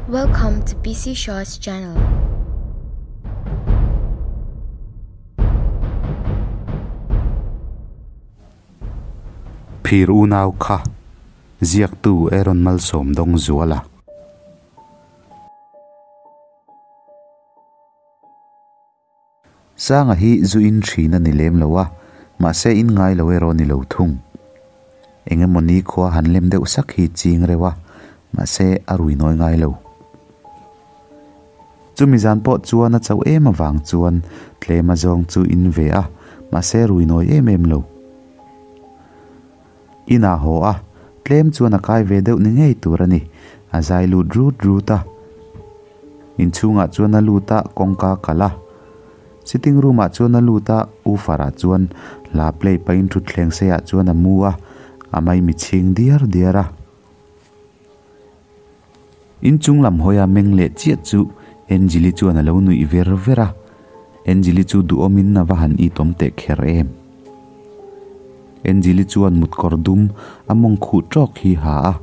Welcome to PC Shaw's channel. Phir unau kha ziaktu Aaron Malsawm dawng zual a. Sanga hi zu in thin a ni lem lo a, mahse in ngai lo erawh a ni lo thung. Eng emaw ni khua han lem deuh sak hi ching reuh a, mahse a rui nawi ngai lo. Chumi zan pawh chuan a chauh em avang chuan tlem a zawng chu in ve a, mahse rui nawi em em lo. Inah haw a, tlem chuan a kai ve deuh ni ngei tur a ni, a zai lut rut rut a. Inchhungah chuan a lut a, kawngka a kalh a. Sitting room ah chuan a lut a, U Farah chuan hla play pahin thutthleng seiah chuan a mu a, a maimi chhing diar diar a. Inchung lam hawia meng leh chiah chu Angeli chuan a lo nuih ver ver a, Angeli chu duhawmin a va han itawm teh kher em. Angeli chuan mutkawr dum a mawng khuh tawk hi ha a,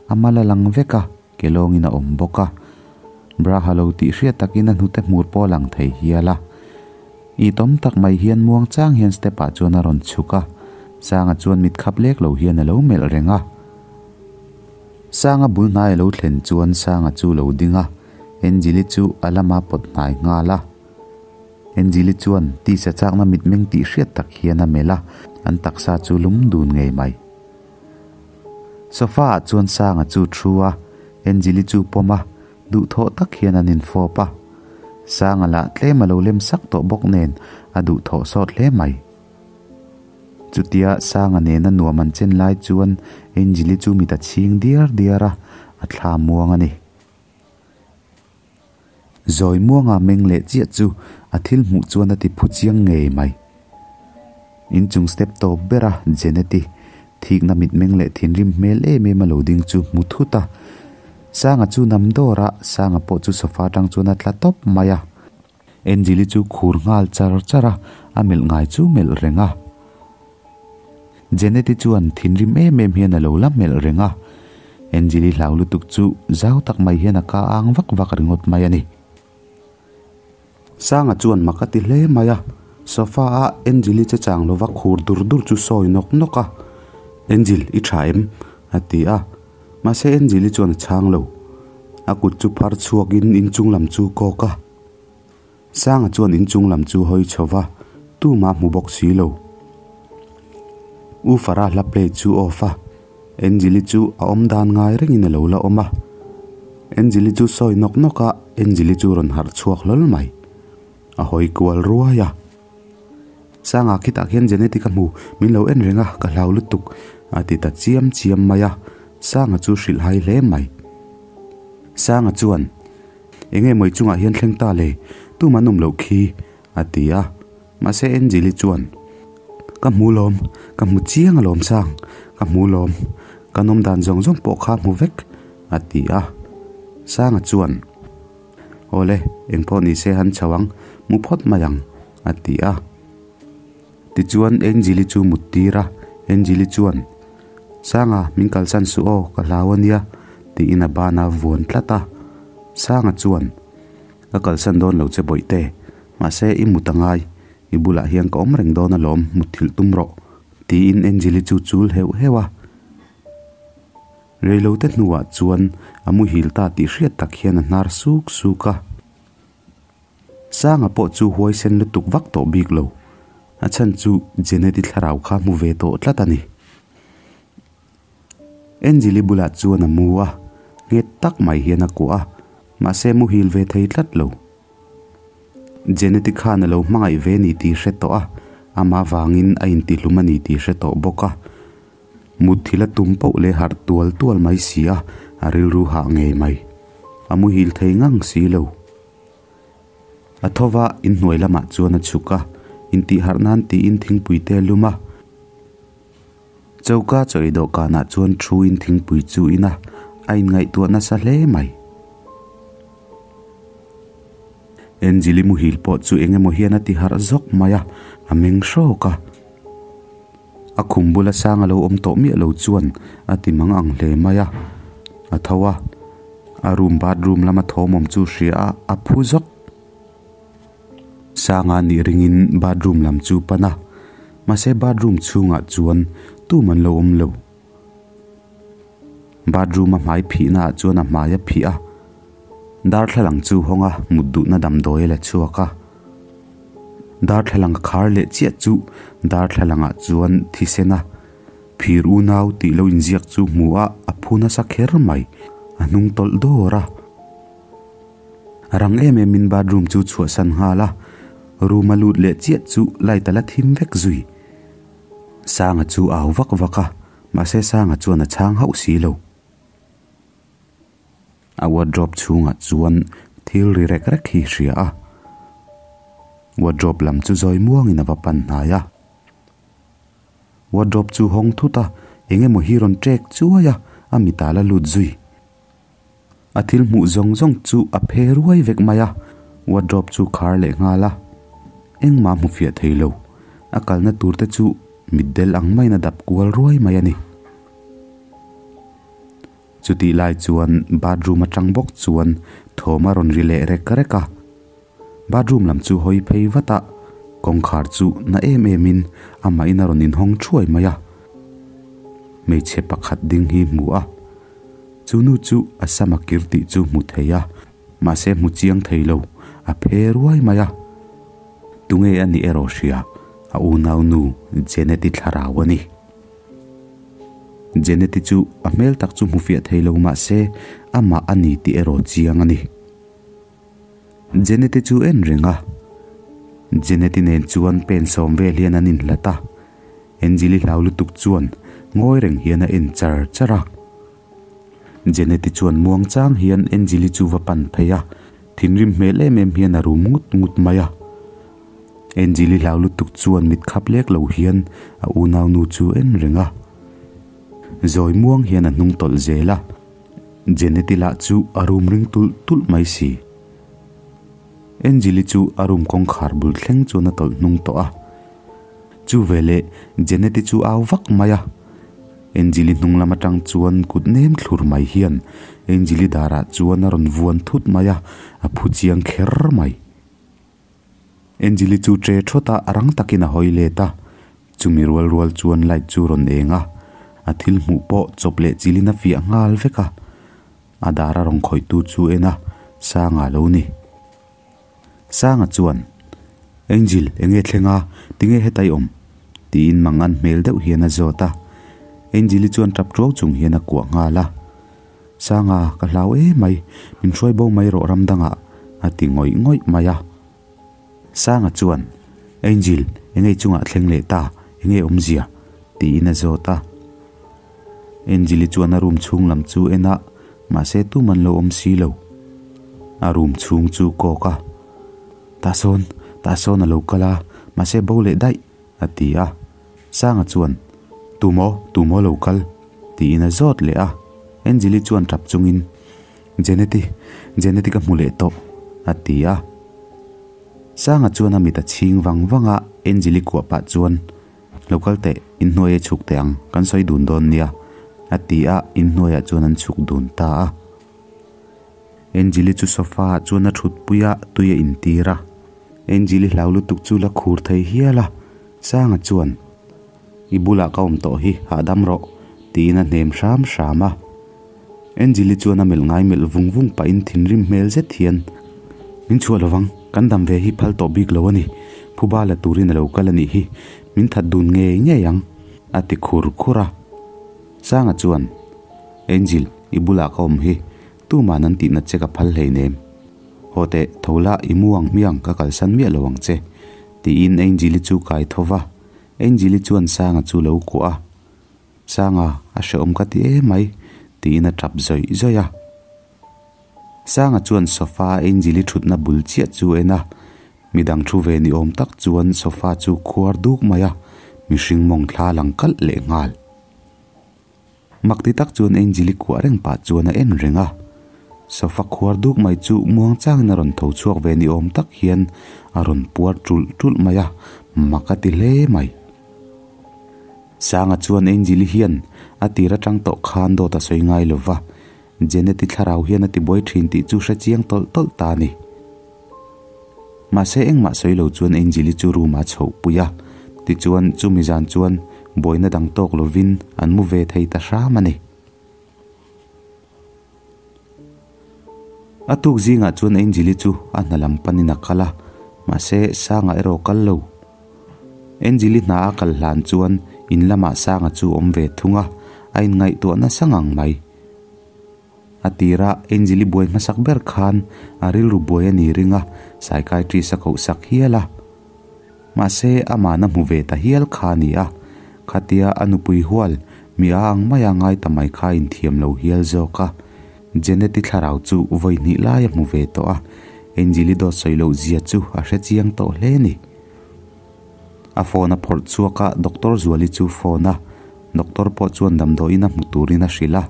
a mal a lang vek a, ke lawngin a awm bawk a. Bra ha lo tih hriat takin a hnute hmur pawh a lang thei hial a. Itawm tak mai hian muang chang hian step ah chuan a rawn chhuk a, Sanga chuan mit khap lek lo hian a lo melh reng a. Sanga bul hnai a lo thlen chuan Sanga chu lo ding a, Angeli chu a lama pawt hnai nghal a. Angeli chuan tisa chakna mitmeng tih hriat tak hian a melh a, an taksa chu lum dun ngei mai. Sofa ah chuan Sanga chu thu a, Angeli chu pawm a, duhthawh tak hian an infawp a. Sanga lah tlem a lo lem sak tawh bawk nen a duhthawh sawt hle mai. Chutia Sanga nena nuam an chen lai chuan Angeli chu mit a chhing diar diar a, a thla muang a ni. Zawi muanga meng leh chiah chu a thil hmuh chuan a ti phu chiang ngei mai. Inchung step tawp bera Jeneti thikna mitmeng leh thinrim hmel em em a lo ding chu hmu thut a. Sanga chu nam dawr a, Sanga pawh chu sofa atang chuan a tla tawp mai a. Angeli chu khur nghal char char a, a melh ngai chu melh reng a. Jeneti chuan thinrim em em hian a lo la melh reng a. Angeli hlau lutuk chu zau tak mai hian a ka ang vak vak ringawt mai a ni. Sanga chuan mak a ti hle mai a, sofa a Angeli che chang lova khur dur dur chu sawi nawk nawk a. Angel, i tha em? a ti a. Mahse Angeli chuan a chhang lo. A kut chu phar chhuakin inchung lam chu kawk a. Sanga chuan inchung lam chu hawi chho va, tumah hmu bawk si lo. U Farah hla play chu off a, Angeli chu a awm dan ngai rengin a lo la awm a. Angeli chu sawi nawk nawk a, Angeli chu rawn harh chhuak hlawl mai. A hawi kual ruai a. Sanga khitah khian Jeneti ka hmu, min lo en reng a, ka hlau lutuk, a ti ta chiam chiam mai a. Sanga chu hrilh hai hle mai. Sanga chuan. Enge mawi chungah hian thleng ta le, tum an awm loh khi, a ti a. Mahse Angeli chuan, Ka hmu lawm, ka hmu chiang alawm Sang, ka hmu lawm, kan awm dan zawng zawng pawh kha hmu vek, a ti a. Sanga chuan, Awle, engpawh ni se han chho ang, mu phawt mai ang, a ti a. Tichuan Angeli chu mut tir a, Angeli chuan, Sanga, min kalsan suh aw, ka hlau a nia, tiin a ban a vuan tlat a. Sanga chuan, Ka kalsan dawn lo che bawihte, mahse i mut a ngai, i bulah hian ka awm reng dawn alawm, mutthilh tum rawh, tiin Angeli chu chul heuh heuh a. Reilote hnuah chuan a muhil ta tih hriat tak hian a hnar suk suk a. Sanga pawh chu huaisen lutuk vak tawh bik lo. A chhan chu Jeneti thlarau kha hmu ve tawh tlat a ni. Angeli bulah chuan a mu a, nghet tak mai hian a kuah a, mahse muhil ve thei tlat lo. Jeneti khan a lo hmangaih ve ni tih hre tawh a, amah vangin a intihlum a ni tih hre tawh bawk a. Mutthil a tum poh leh harh tual tual mai si a, a rilru hah ngei mai. A muhil thei ngang si lo. A tho va, inhnuai lamah chuan a chhuk a, intihharh nan tiin thingpui te a lum a. Choka chaw ei dawhkanah chuan thuin thingpui chu in a, a inngaihtuah nasa hle mai. Angeli muhil pawh chu eng emaw hian a ti harh zawk mai a, a meng hrawk a. A khum bula sang a lo awm tawh miah lo chuan a ti mang ang hle mai a, a tho a. A room bathroom lama thawm awm chu hria a, a phu zawk. Sanga nih ringin bathroom lam chu pan a, mahse bathroom chhungah chuan tum an lo awm lo. Bathroom a hmai phihna ah chuan a hmai a phih a, darthlalang chu hawng a mut duhna damdawi a la chhuak a. Darthlalang a khar leh chiah chu darthlalang ah chuan thisen a phir unau tih lo inziak chu hmu a, a phu nasa kher mai, a hnung tawlh dawr a. A rang em em in bathroom chu chhuahsan nghal a, room a lut leh chiah chu light a la thim vek zui. Sanga chu au vak vak a, mahse Sanga chuan a chhang hauh si lo. A wardrobe chhungah chuan thil ri rek rek hi hria a, wardrobe lam chu zawi muangin a va pan hnai a. Wardrobe chu hawng thut a, eng emaw hi rawn ṭek chuai a, a mitah la lut zui. A thil hmuh zawng zawng chu a phe ruai vek mai a, wardrobe chu khar leh nghal a. Engmah hmu fiah thei lo, a kalna tur te chu mitdel ang maiin a dap kual ruai mai a ni. Chutih lai chuan bathroom atang bawk chuan thawm a rawn ri leh rek rek a. Bathroom lam chu hawi phei vat a, kawngkhar chu na em em in amahin a rawn inhawng thuai mai a. Hmeichhe pakhat ding hi hmu a, chu nu chu a sam a kir tih chu hmu thei a, mahse hmu chiang thei lo, a phe ruai mai a. Tunge a nih erawh hria, a unau nu Janet-i thlarau a ni. Janet-i chu a hmel tak chu hmu fiah thei lo mahse amah a ni tih erawh chiang a ni. Janet-i chu en reng a, Janet-i nen chuan pen sawm vel hian an inhlat a, Angel-i hlau lutuk chuan ngawi reng hian a en char char a. Janet-i chuan muang chang hian Angel-i chu va pan phei a, thinrim hmel em em hian a rum ngut ngut mai a. Angel-i hlau lutuk chuan mit khap lek lo hian a unaunu chu en reng a. Zawi muang hian a hnung tawlh zel a. Jeneti lah chu a room ring tulh tulh mai si. Angeli chu a room kawngkhar bul thleng chuan a tawlh hnung tawh a. Chu veleh Jeneti chu au vak mai a. Angeli hnung lam atang chuan kut nem thlur mai hian Angeli darah chuan a rawn vuan thut mai a, a phu chiang kher mai. Angeli chu che thawt a, rang takin a hawi let a. Chumi rual rual chuan light chu rawn eng a, a thil hmuh pawh chawp leh chilin a fiah nghal vek a. A dar a rawn khawihtu chu en a, Sanga lo ni. Sanga chuan, Angel, enge thleng a, tinge heta i awm? tiin mangan hmel deuh hian a zawt a. Angel-i chuan tap tuau chung hian a kuah nghal a. Sanga, ka hlau emai, min hruai bo mai rawh ram dangah, a ti ngawih ngawih mai a. Sanga chuan, Angel, enge chungah thleng leh ta, enge awmzia? tiin a zawt a. Angel-i chuan a room chhung lam chu en a, mahse tuman lo awm si lo. A room chhung chu kawk a, Tah sawn, tah sawn a lo kal a, mahse bo leh daih, a ti a. Sanga chuan, Tumaw, tumaw lo kal? tiin a zawt leh a. Angel-i chuan tap chungin, Jeneti, Jeneti ka hmu leh tawh, a ti a. Sanga chuan a mit a chhing vang vang a, Angel-i kuah pah chuan, Lo kal teh, inhnuai a chhuk teh ang, kan sawi dun dawn nia, a ti a, inhnuaiah chuan an chhuk dun ta a. Angel-i chu sofa-ah chuan a thutpui a, tui a intir a. Angel-i hlau lutuk chu la khur thei hial a, Sanga chuan, I bulah ka awm tawh hi, hahdam rawh, tiin a hnem hram hram a. Angel-i chuan a melh ngai melh vung vung pahin thinrim hmel zet hian, Min chhuah lovang, kan dam ve hi phal tawh bik lo a ni, phuba la turin a lo kal a nih hi, min that dun ngei ngei ang, a ti khur khur a. Sanga chuan, Angel, i bulah ka awm hi, tuman an tihna che ka phal hleinem. Haw teh, tho la, i mu ang hmiang ka kalsan miah lo ang che, tiin Angel-i chu kai tho va. Angel-i chuan Sanga chu lo kuah a, Sanga, a hrehawm ka ti em mai, tiin a tap zawih zawih a. Sanga chuan sofa Angel-i thutna bul chiah chu en a, midang thu ve ni awm tak chuan sofa chu khuar duk mai a, mihring mawng thla lang kalh leh nghal. Mak ti tak chuan Angel-i kuah reng pah chuan a en reng a. Sofa khuar duk mai chu muang changin a rawn tho chhuak ve ni awm tak hian a rawn puar ṭulh ṭulh mai a, mak a ti hle mai. Sanga chuan Angel-i hian a tir atang tawh khan dawt a sawi ngai lo va. Jeneti thlarau hian a tibuai thin tih chu hre chiang tawlh tawlh ta a ni. Mahse engmah sawi lo chuan Angeli chu room ah a chhoh pui a, tichuan chumi zan chuan buaina dang tawk lovin an mu ve thei ta hram a ni. A tuk zingah chuan Angeli chu a hna lam panin a kal a, mahse Sanga erawh kal lo. Angeli hna a kal hlan chuan in lamah Sanga chu awm ve thung a, a inngaihtuah nasa ngang mai. A tira Angeli buai hmasak ber khan a rilru buai a ni ring a, psychiatrist a kohsak hial a. Mahse, amahna hmu ve ta hial kha a ni a, khatia a nupui hual mi a ang maia ngai ta mai kha a inthiam lo hial zawk a. Janet-i thlarau chu vawi hnih lai a hmu ve tawh a, Angeli dawt sawi loh zia chu a hre chiang tawh hle a ni. A phone a phawrh chhuak a, Doctor Zuali chu phone a, Doctor pawh chuan damdawiin a hmu turin a hrilh a.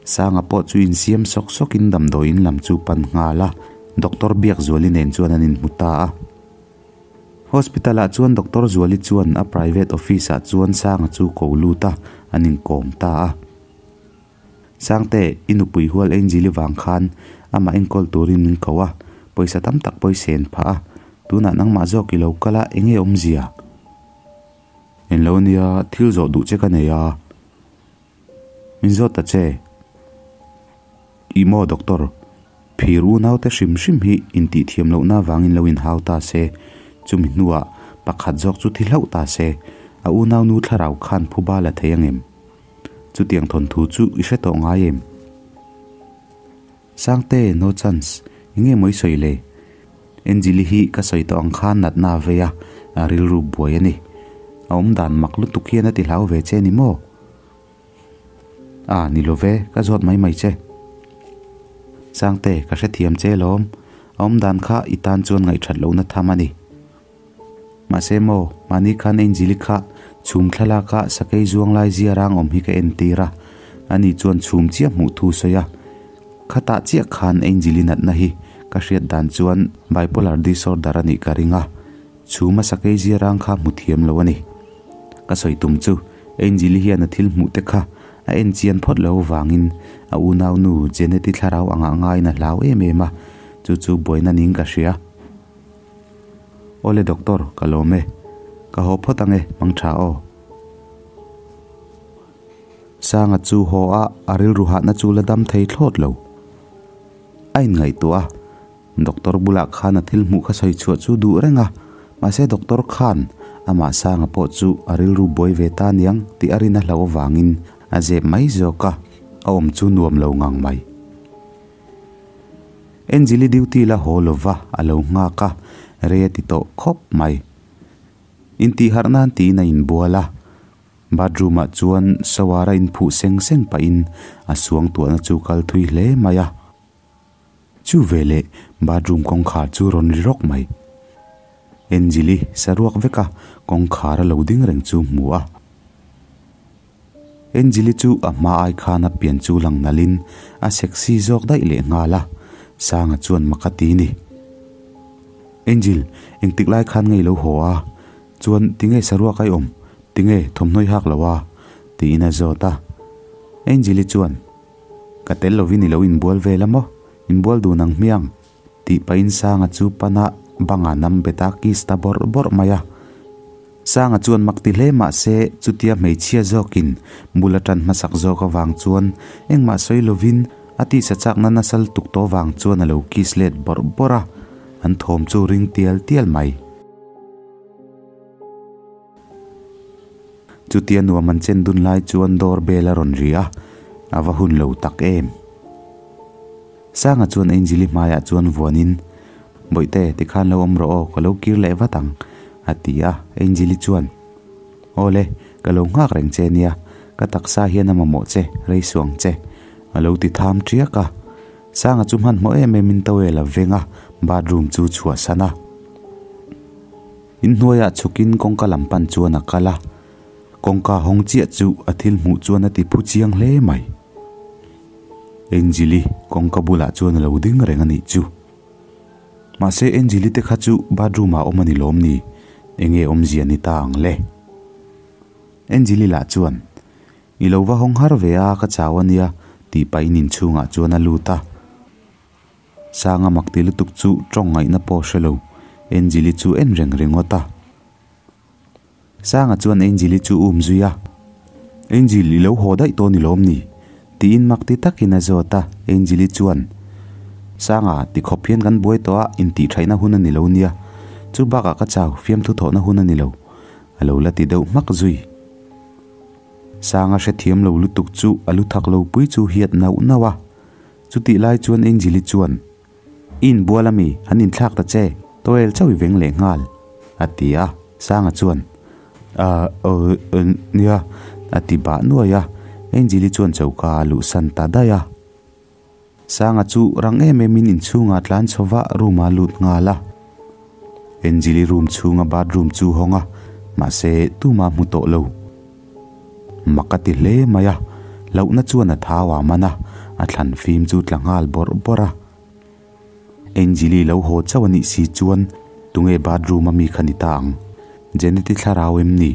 Sanga pawh chu insiam sawk sawkin damdawiin lam chu pan nghal a, Doctor Biakzuali nen chuan an inhmu ta a. Hospital ah chuan Doctor Zuali chuan a private office ah chuan Sanga chu ko lut a, an inkawm ta a. Sangte, i nupui hual Angel-i vang khan amah enkawl turin min ko a, pawisa tam tak pawh i sen phah a, tunah nangmah zawk i lo kal a, enge awmzia? Englo ania, thil zawh duh che ka nei a. Min zawt ta che. Ih maw doctor, phir unaute hrim hrim hi intihthiam lohna avangin lo inhau ta se, chumi hnuah pakhat zawk chu thi hlauh ta se, a unaunu thlarau khan phuba la thei angem? Chutiang thawnthu chu i hre tawh ngai em? Sangte, no chance, enge maw i sawi le? Angeli hi ka sawi tawh ang khan natna a vei a, a rilru buai a ni. A awmdan mak lutuk hian a ti hlau ve che ni maw? A, ni lo ve, ka zawt mai mai che. Sangte, ka hrethiam che lawm. A awmdan kha i tan chuan ngaihthat lohna tham a ni. Mahse maw, mahni khan Angeli kha chhum thlalaka sakei zuang lai zia rang awm hi ka entir a, ani chuan chhum chiah hmuh thu sawi a. Khatah chiah khan Angeli natna hi ka hriat dan chuan bipolar disorder a nih ka ring a, chhuma sakei zia rang kha hmu thiam lo a ni. Ka sawi tum chu Angeli hian a thil hmuh te kha a en chian phawt lo vangin a unaunu Jeneti thlarau angah ngaiin a hlau em em a, chu chu buaina ning ka hria. Awle doctor, ka lawm e. Ka haw phawt ang e, mang tha aw. Sanga chu haw a, a rilru hahna chu la dam thei thlawt lo. A inngaihtuah a, doctor bulah khan a thil hmuh kha sawi chhuah chu duh reng a, mahse doctor khan amah Sanga pawh chu a rilru buai ve ta niang tih a rin a hlauh avangin a zep mai zawk a, a awm chu nuam lo ngang mai. Angeli duty la haw lova a lo nghak a, rei a ti tawh khawp mai. Intihharh nan tiin a inbual a, bathroom ah chuan shower a inphuh seng seng pahin a suangtuahna chu kal thui hle mai a. Chu veleh bathroom kawngkhar chu rawn ri rawk mai. Angeli saruak veka kawngkhar a lo ding reng chu hmu a. Angeli chu a hma ai khan a pian chu lang nalhin a sexy zawk daih leh nghal a, Sanga chuan mak a ti ni. Angel, engtik lai khan ngei lo haw a? Chuan tinge saruak ai awm? Tinge thawmhnaw i hak lo a? tiin a zawt a. Angeli chuan, Ka tel lovin i lo inbual vel a maw? Inbual dun ang hmiang? Tih pahin Sanga chu pana banga nam bet a kiss ta bawrh bawrh mai a. Sanga chuan mak ti hle mah se chutia hmeichhia zawkin bul a tan hmasak zawk avang chuan engmah sawi lovin a tisa chakna nasa lutuk tawh vang chuan a lo kiss let bawrh bawrh a, an thawm chu ring tial tial mai. Chutia nuam an chen dun lai chuan door bell a rawn ri a, a va hun lo tak em. Sanga chuan Angeli hmaiah chuan vuanin, Bawihte, tikhan lo awm rawh aw, ka lo kir leh vat ang, a ti a. Angeli chuan, Aw le, ka lo nghak reng che nia, ka taksa hian a mamawh che, rei suang che, a lo ti tham ṭiak a. Sanga chu hmanhmawh em emin towel a veng a, bathroom chu chhuahsan a. Inhnuaiah chhukin kawngka lam pan chuan a kal a, kawngka hawng chiah chu a thil hmuh chuan a ti phu chiang hle mai. Angeli kawngka bulah chuan a lo ding reng a nih chu. Mahse Angeli te kha chu bathroom ah awm a ni lawm ni? Enge awmzia ni ta ang le? Angeli lah chuan, I lo va hawng har ve a, ka chau a nia. Tih pahin inchhungah chuan a lut a. Sanga mak ti lutuk chu tawng ngaihna pawh hre lo, Angel-i chu en reng ringawt a. Sanga chuan Angel-i chu um zui a, Angel, i lo haw daih tawh ni lawm ni? tiin mak ti takin a zawt a, Angel-i chuan, Sanga, ti khawp hian kan buai tawh a, intihṭhaihna hun a ni lo nia, chu bakah ka chau, fiamthu thawhna hun a ni lo, a lo la ti deuh hmak zui. Sanga hrethiam lo lutuk chu a lu thak lo pui chu hiat nauh nauh a, chutih lai chuan Angel-i chuan, I inbual ami, an inthlak ta che, towel chauh i veng leh nghal, a ti a. Sanga chuan, Ahh, aw, nia, a ti bah nuai a. Angel-i chuan choka a luhsan ta daih a. Sanga chu rang em emin inchhungah tlan chho va room-ah a lut nghal a. Angel-i room chhunga bathroom chu hawng a, mahse tumah hmu tawh lo. Mak a ti hle mai a, hlauhna chuan a thau a man a, a thlan fim chu tla nghal bawrh bawrh a. Angel-i lo haw chauh a nih si chuan tunge bathroom a mi kha ni ta ang? Janet-i thlarau em ni?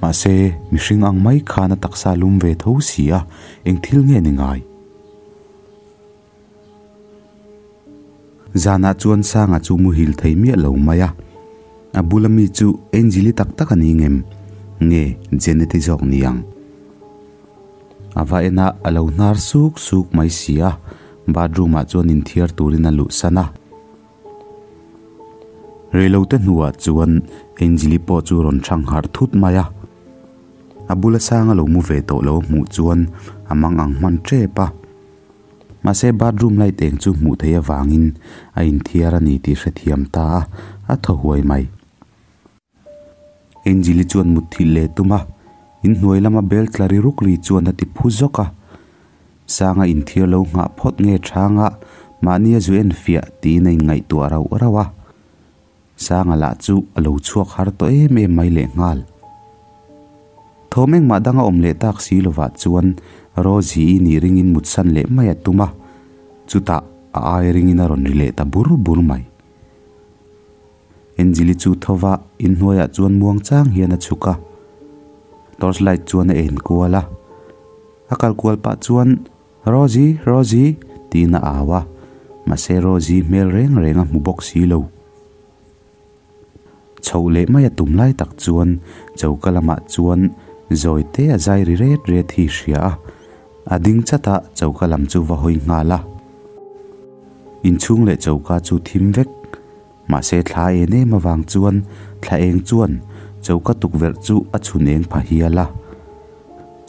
Mahse, mihring ang mai khan a taksa lum ve tho si a, eng thil nge ni ngai? Zanah chuan Sanga chu muhil thei miah lo mai a, a bula mi chu Angel-i tak tak a ni ngem? Nge Janet-i zawk ni ang? A va en a, a lo hnar suk suk mai si a, bathroom-ah chuan inthiar turin a luhsan a. Reilote hnuah chuan Angel-i pawh chu rawn thang harh thut mai a, a bula Sanga lo mu ve tawh lo a hmuh chuan a mang ang hman tep a. Mahse bathroom light eng chu hmuh theih avangin a inthiar a ni tih hrethiam ta a, a thaw huai mai. Angel-i chuan mutthilh leh tum a, inhnuai lama bel tla ri ruk ri chuan a ti phu zawk a. Sanga inthiar lo nghah phawt nge chhanga mahni a zu en fiah tiin a inngaihtuah rauh rauh a. Sanga lah chu a lo chhuak har tawh em em mai lehnghal. Thawm engmah dang a awm leh tak si lovah chuan Rosie-i nih ringin mutsan leh mai a tum a, chutah a ai ringin a rawn ri leh ta bur bur mai. Angel-i chu tho va, inhnuaiah chuan muang chang hian a chhuk a, torch light chuan a en kual a. A kal kual pah chuan, Rosie, Rosie, tiin a au a, mahse Rosie hmel reng reng a hmu bawk si lo. Chhoh leh mai a tum lai tak chuan choka lamah chuan zawi te a zai ri ret ret hi hria a, a ding chat a choka lam chu va hawi nghal a. Inchhung leh choka chu thim vek. Mahse thla en em avang chuan thla eng chuan choka tukverh chu a chhun eng pha hial a.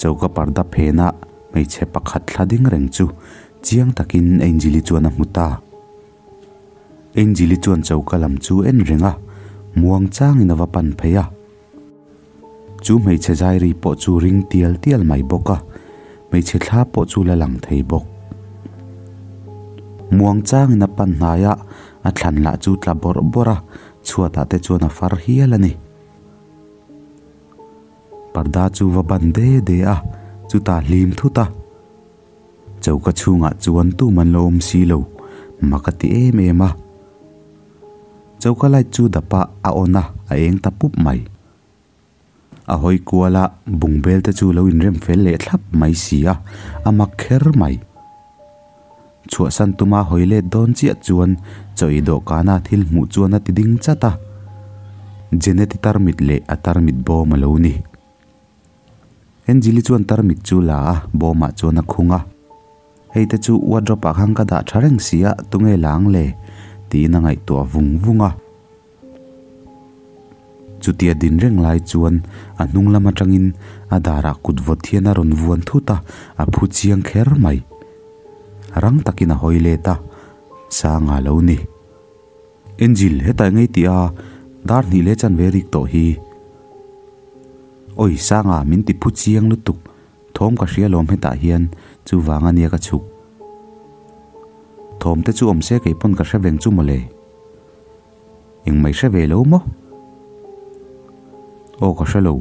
Choka parda phena hmeichhe pakhat thla ding reng chu chiang takin Angel-i chuan a hmu ta. Angel-i chuan choka lam chu en reng a, muang changin a va pan phei a. Chu hmeichhe zairi pawh chu ring tial tial mai bawk a, hmeichhe thla pawh chu la lang thei bawk. Muang changin a pan hnai a, a thlan lah chu tla bawrh bawrh a, chhuatah te chuan a far hial a ni. Parda chu va ban de de a, chutah hlim thut a. Choka chhungah chuan tum an lo awm si lo, mak a ti em em a. Choka light chu dapa a on a, a eng ta pup mai. A hawi kual a, bungbel te chu lo inrem fel leh thlap mai si a, a mak kher mai. Chhuahsan tuma hawi let dawn chiah chuan chaw ei dawhkana thil hmuh chuan a ti ding chat a. Janet-i tarmit leh a tarmit bawm a lo ni. Angel-i chuan tarmit chu la a, bawmah chuan a khung a. Hei te chu wardrobe ah khan ka dah tha reng si a, tunge la ang le? tiin a ngaihtuah vung vung a. Chutia din reng lai chuan a hnung lam atangin a darah kut vawt hian a rawn vuan thut a, a phu chiang kher mai. Rang takin a hawi let a, Sanga lo ni. Angel, hetah engei tih a, dar hnih leh chanve rik tawh hi. Awi, Sanga, min ti phu chiang lutuk. Thawm ka hria lawm hetah hian, chuvang a nia ka chhuk. Thawm te chu awm se kei pawn ka hre veng chu mawle. Engmai hre ve lo maw? Aw ka hre lo.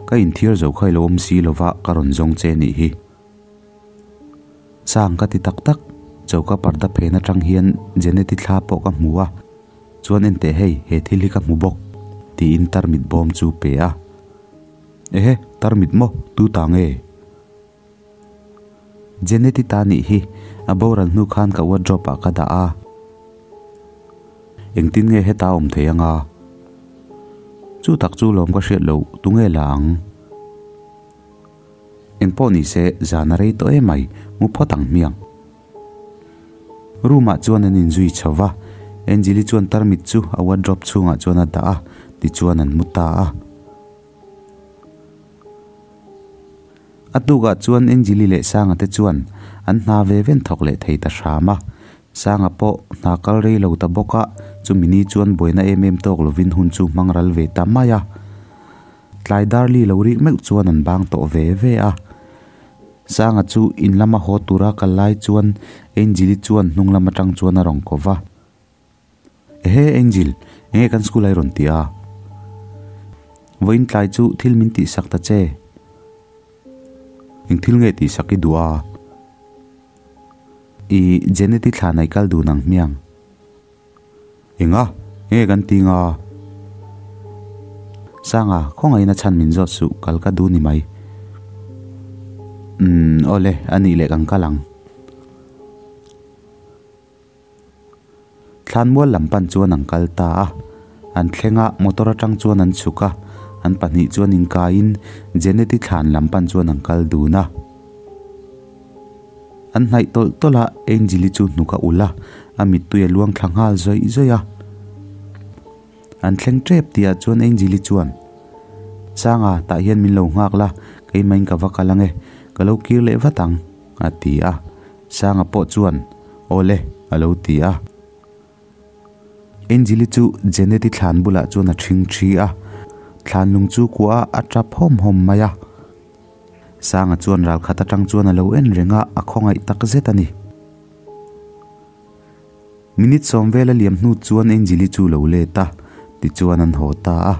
Ka inthiar zo kha i lo awm si lova ka rawn zawng che nih hi. Chang ka ti tak tak, choka parda phen atang hian Janet-i thla pawh ka hmu a, chuan enteh hei, he thil hi ka hmu bawk, tiin tarmit bawm chu pe a. Ehe, tarmit maw? Tu ta nge? Jeneti ta nih hi, a boral hnu khan ka wardrobe ah ka dah a. Engtin nge heta awm thei anga? Chu tak chu lawm ka hriat loh, tunge la ang? Engpawh ni se, zan a rei tawh emai, mu phawt ang hmiang. Room ah chuan an inzui chho va, Angeli chuan tarmit chu a wardrobe chhungah chuan a dah a, tichuan an mu ta a. A tukah chuan Angeli leh Sanga te chuan an hna ve ven thawk leh thei ta hram a. Sanga pawh hna kal rei lo ta bawk a, chumi ni chuan buaina em em tawk lovin hun chu hmang ral ve ta mai a. Tlai darli lo rik meuh chuan an bang tawh ve ve a. Sanga chu in lama haw tura kal lai chuan Angeli chuan hnung lam atang chuan a rawn ko va. Ehe Angel, enge kan school a i rawn ti a? Vawiin tlai chu thil min tihsak ta che. Eng thil nge tihsak i duh a? I Janet-i thla nai kal dun ang hmiang. Enga? Enge kan ti nga? Sanga, khawngaihna chhan min zawt suh, kal ka duh ni mai. Umm, awle, anih leh kan kal ang. Thlanmual lam pan chuan an kal ta a, an thleng a, motor atang chuan an chhuk a, an pahnih chuan inkaiin Jeneti thlan lam pan chuan an kal dun a. An hnaih tawlh tawlh a, Angel-i chu hnuk a ulh a, a mittui a luang thla nghal zawih zawih a. An thleng tep tihah chuan Angel-i chuan, Sanga, tah hian min lo nghak la, keimahin ka va kal ange, ka lo kir leh vat ang, a ti a. Sanga pawh chuan, Awle, a lo ti a. Angel-i chu Janet-i thlan bulah chuan a ṭhing ṭhi a, thlan lung chu kuah a, a ṭap hawm hawm mai a. Sanga chuan ral khat aṭang chuan a lo en reng a, a khawngaih tak zet a ni. Minute sawm vel a liam hnu chuan Angel-i chu lo let a, tichuan an haw ta a.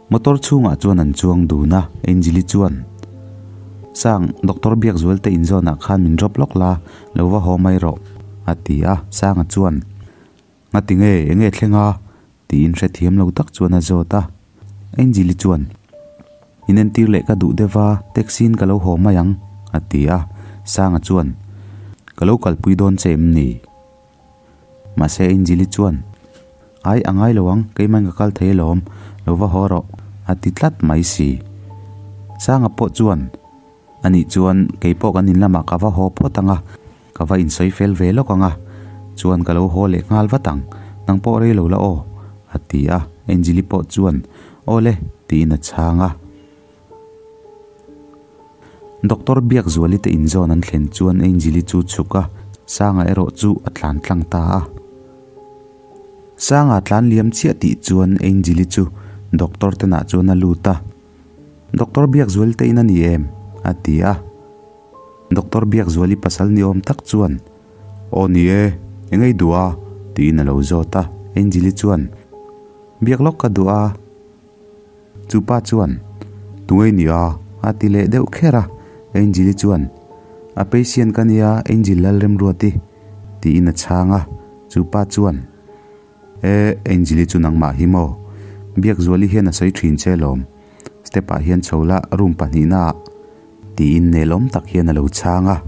Motor chhungah chuan an chuang dun a, Angel-i chuan, Sang, Doctor Biakzual te inzawnah khan min drop lawk la, lo va haw mai rawh, a ti a. Sanga chuan, Ngati nge, enge thleng a? tiin hrethiam lo tak chuan a zawt a. Angel-i chuan, In entir leh ka duh deuh va, taxi-in ka lo haw mai ang, a ti a. Sanga chuan, Ka lo kalpui dawn che em ni? Mahse Angel-i chuan, Ai, a ngai lo ang, keimahin ka kal thei alawm, lo va haw rawh, a ti tlat mai si. Sanga pawh chuan, Anih chuan kei pawh kan in lamah ka va haw phawt ang a, ka va insawi fel ve lawk ang a, chuan ka lo haw leh nghal vat ang, nang pawh rei lo la aw, a ti a, Angeli pawh chuan, Aw le, tiin a chhang a. Doctor Biakzuali te inzawn an thlen chuan Angeli chu chhuk a, Sanga erawh chu a tlan tlang ta a. Sanga tlan liam chiah tih chuan Angeli chu doctor tenah chuan a lut a. Doctor Biakzuali te in a ni em? a ti a. Doctor Biakzuali pasal ni awm tak chuan, Aw ni e, eng ei duh a? tiin a lo zawt a. Angeli chuan, Biak lawk ka duh a. Chu pa chuan, Tungei ni a? a ti leh deuh kher a. Angeli chuan, A patient ka nia, Angel Lalremruati, tiin a chhang a. Chu pa chuan. E, Angeli chu nangmah hi maw? Biakzuali hian a sawi thin che lawm. Step ah hian chho la, room pahnihna ah tiin nelawm tak hian a lo chhang a.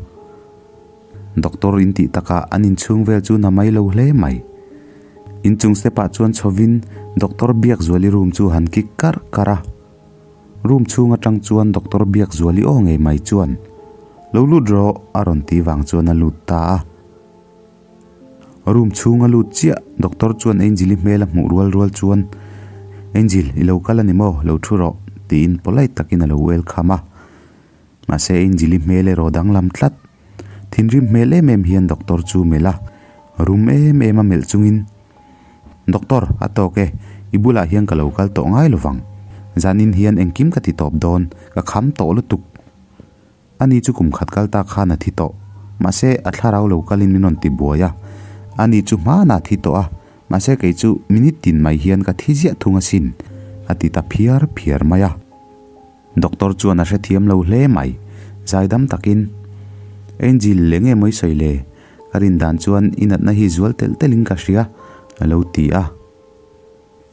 Doctor in tih takah an inchhung vel chu na mai lo hle mai. Inchung step ah chuan chhovin Doctor Biakzuali room chu han kik karh karh a. Room chhung atang chuan Doctor Biakzuali aw ngei mai chuan, Lo lut rawh a rawn ti vang chuan a lut ta a. Room chhung a lut chiah, doctor chuan Angel-i hmel a hmuh rual rual chuan, Angel, i lo kal a ni maw? Lo thu rawh, tiin polite takin a lo welcome a. Mahse Angel-i hmel erawh danglam tlat. Thinrim hmel em em hian doctor chu melh a, rum em em a melh chungin, Doctor, a tawk e, i bulah hian ka lo kal tawh ngai lovang. Zanin hian engkim ka ti tawp dawn, ka kham tawh lutuk. Ani chu kum khat kal ta khan a thi tawh. Mahse, a thlarau lo kalin min rawn ti buai a. Ani chu hmanah a thi tawh a, mahse kei chu minute tin mai hian ka thi ziah thung asin, a ti ta phiar phiar mai a. Doctor chuan a hrethiam lo hle mai. Zaidam takin, Angel leh nge mawi sawi le? Ka rin dan chuan i natna hi zual telh telhin ka hria, a lo ti a.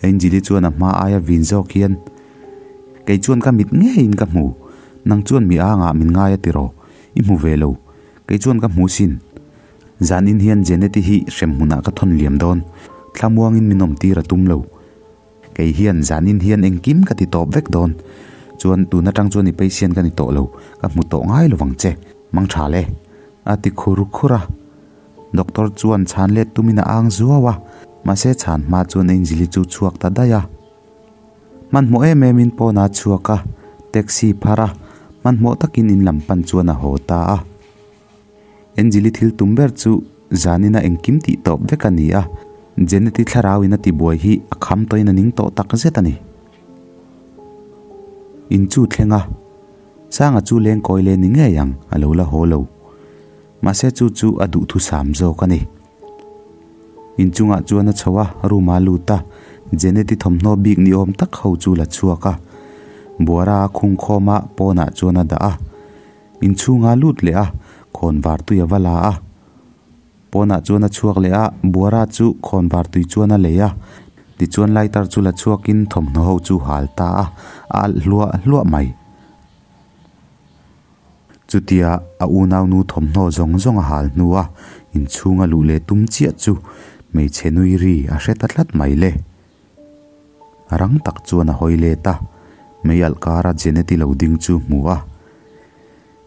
Angel-i chuan a hma aia vin zawk hian, Kei chuan ka mit ngeiin ka hmu, nang chuan mi angah min ngai a tiraw? I hmu ve lo. Kei chuan ka hmu sin. Zanin hian Jeneti hi hremhmunah ka thawn liam dawn. Thlamuangin min awmtir a tum lo. Kei hian zanin hian engkim ka ti tawp vek dawn. Chuan tun atang chuan i patient ka ni tawh lo, ka hmu tawh ngai lovang che. Mang tha le. A ti khur khur a. Doctor chuan chhan let tumin a ang zuau a, mahse chhan hma chuan Angel-i chu chhuak ta daih a. Hmanhmawh em emin pawn a chhuak a, taxi phar a, hmanhmawh takin in lam pan chuan a haw ta a. Angel-i thil tum ber chu zanina engkim tih tawp vek a ni a, Janet-i thlarauin a tibuai hi a kham tawhin a ning tawh tak zet a ni. In chu thleng a, Sanga chu lengkawi leh ni ngei ang a lo la haw lo. Mahse chu chu a duhthusam zawk a ni. Inchungah chuan a chho a, room a lut a, Janet-i thawmhnaw bik ni awm tak ho chu la chhuak a. Buara a khung khawm a, pawnah chuan a dah a. Inchhunga lut leh a, khawnvar tui a va la a. Pawnah chuan a chhuak leh a, Buara chu khawnvar tui chuan a lei a. Tichuan lighter chu la chhuakin thawmhnaw ho chu hal ta a, a alh hluah hluah mai. Chutia a unaunu thawmhnaw zawng zawng a hal hnua inchhunga luh leh tum chiah chu hmeichhe nui ri a hre ta tlat mai le. Rang tak chuan a hawi let a, mei alh kara Jeneti lo ding chu hmu a.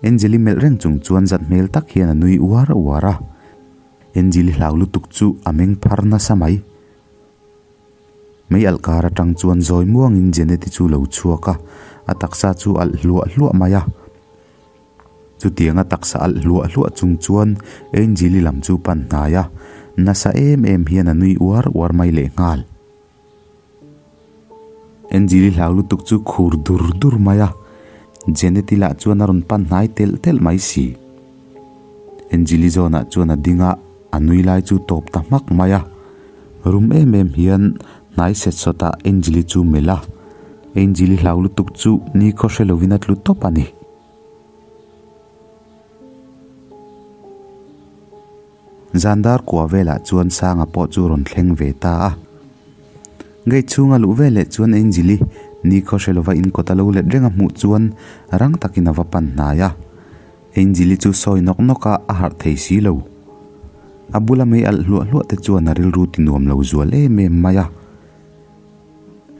Angeli melh reng chung chuan zat hmel tak hian a nui uar uar a. Angeli hlau lutuk chu a meng phar nasa mai. Mei alh kar atang chuan zawi muangin Jeneti chu lo chhuak a, a taksa chu alh hluah hluah mai a. Chutianga taksa alh hluah hluah chung chuan Angeli lam chu pan hnai a, nasa em em hian a nui uar uar mai lehnghal. Angeli hlau lutuk chu khur dur dur mai a, Jeneti lah chuan a rawn pan hnai telh telh mai si. Angeli zawnah chuan a ding a, a nui lai chu tawp ta hmak mai a. Rum em em hian hnai set sawtah Angeli chu melh a, Angeli hlau lutuk chu ni khaw hre lovin a tlu tawp a ni. Zandar kua velah chuan Sanga pawh chu rawn thleng ve ta a. Gate chhunga luh veleh chuan Angeli ni khaw hre lova in kawt a lo let reng a hmuh chuan rang takin a va pan hnai a. Angeli chu sawi nawk nawk a, a harh thei si lo. A bula mei alh hluah hluah te chuan a rilru ti nuam lo zual em em mai a.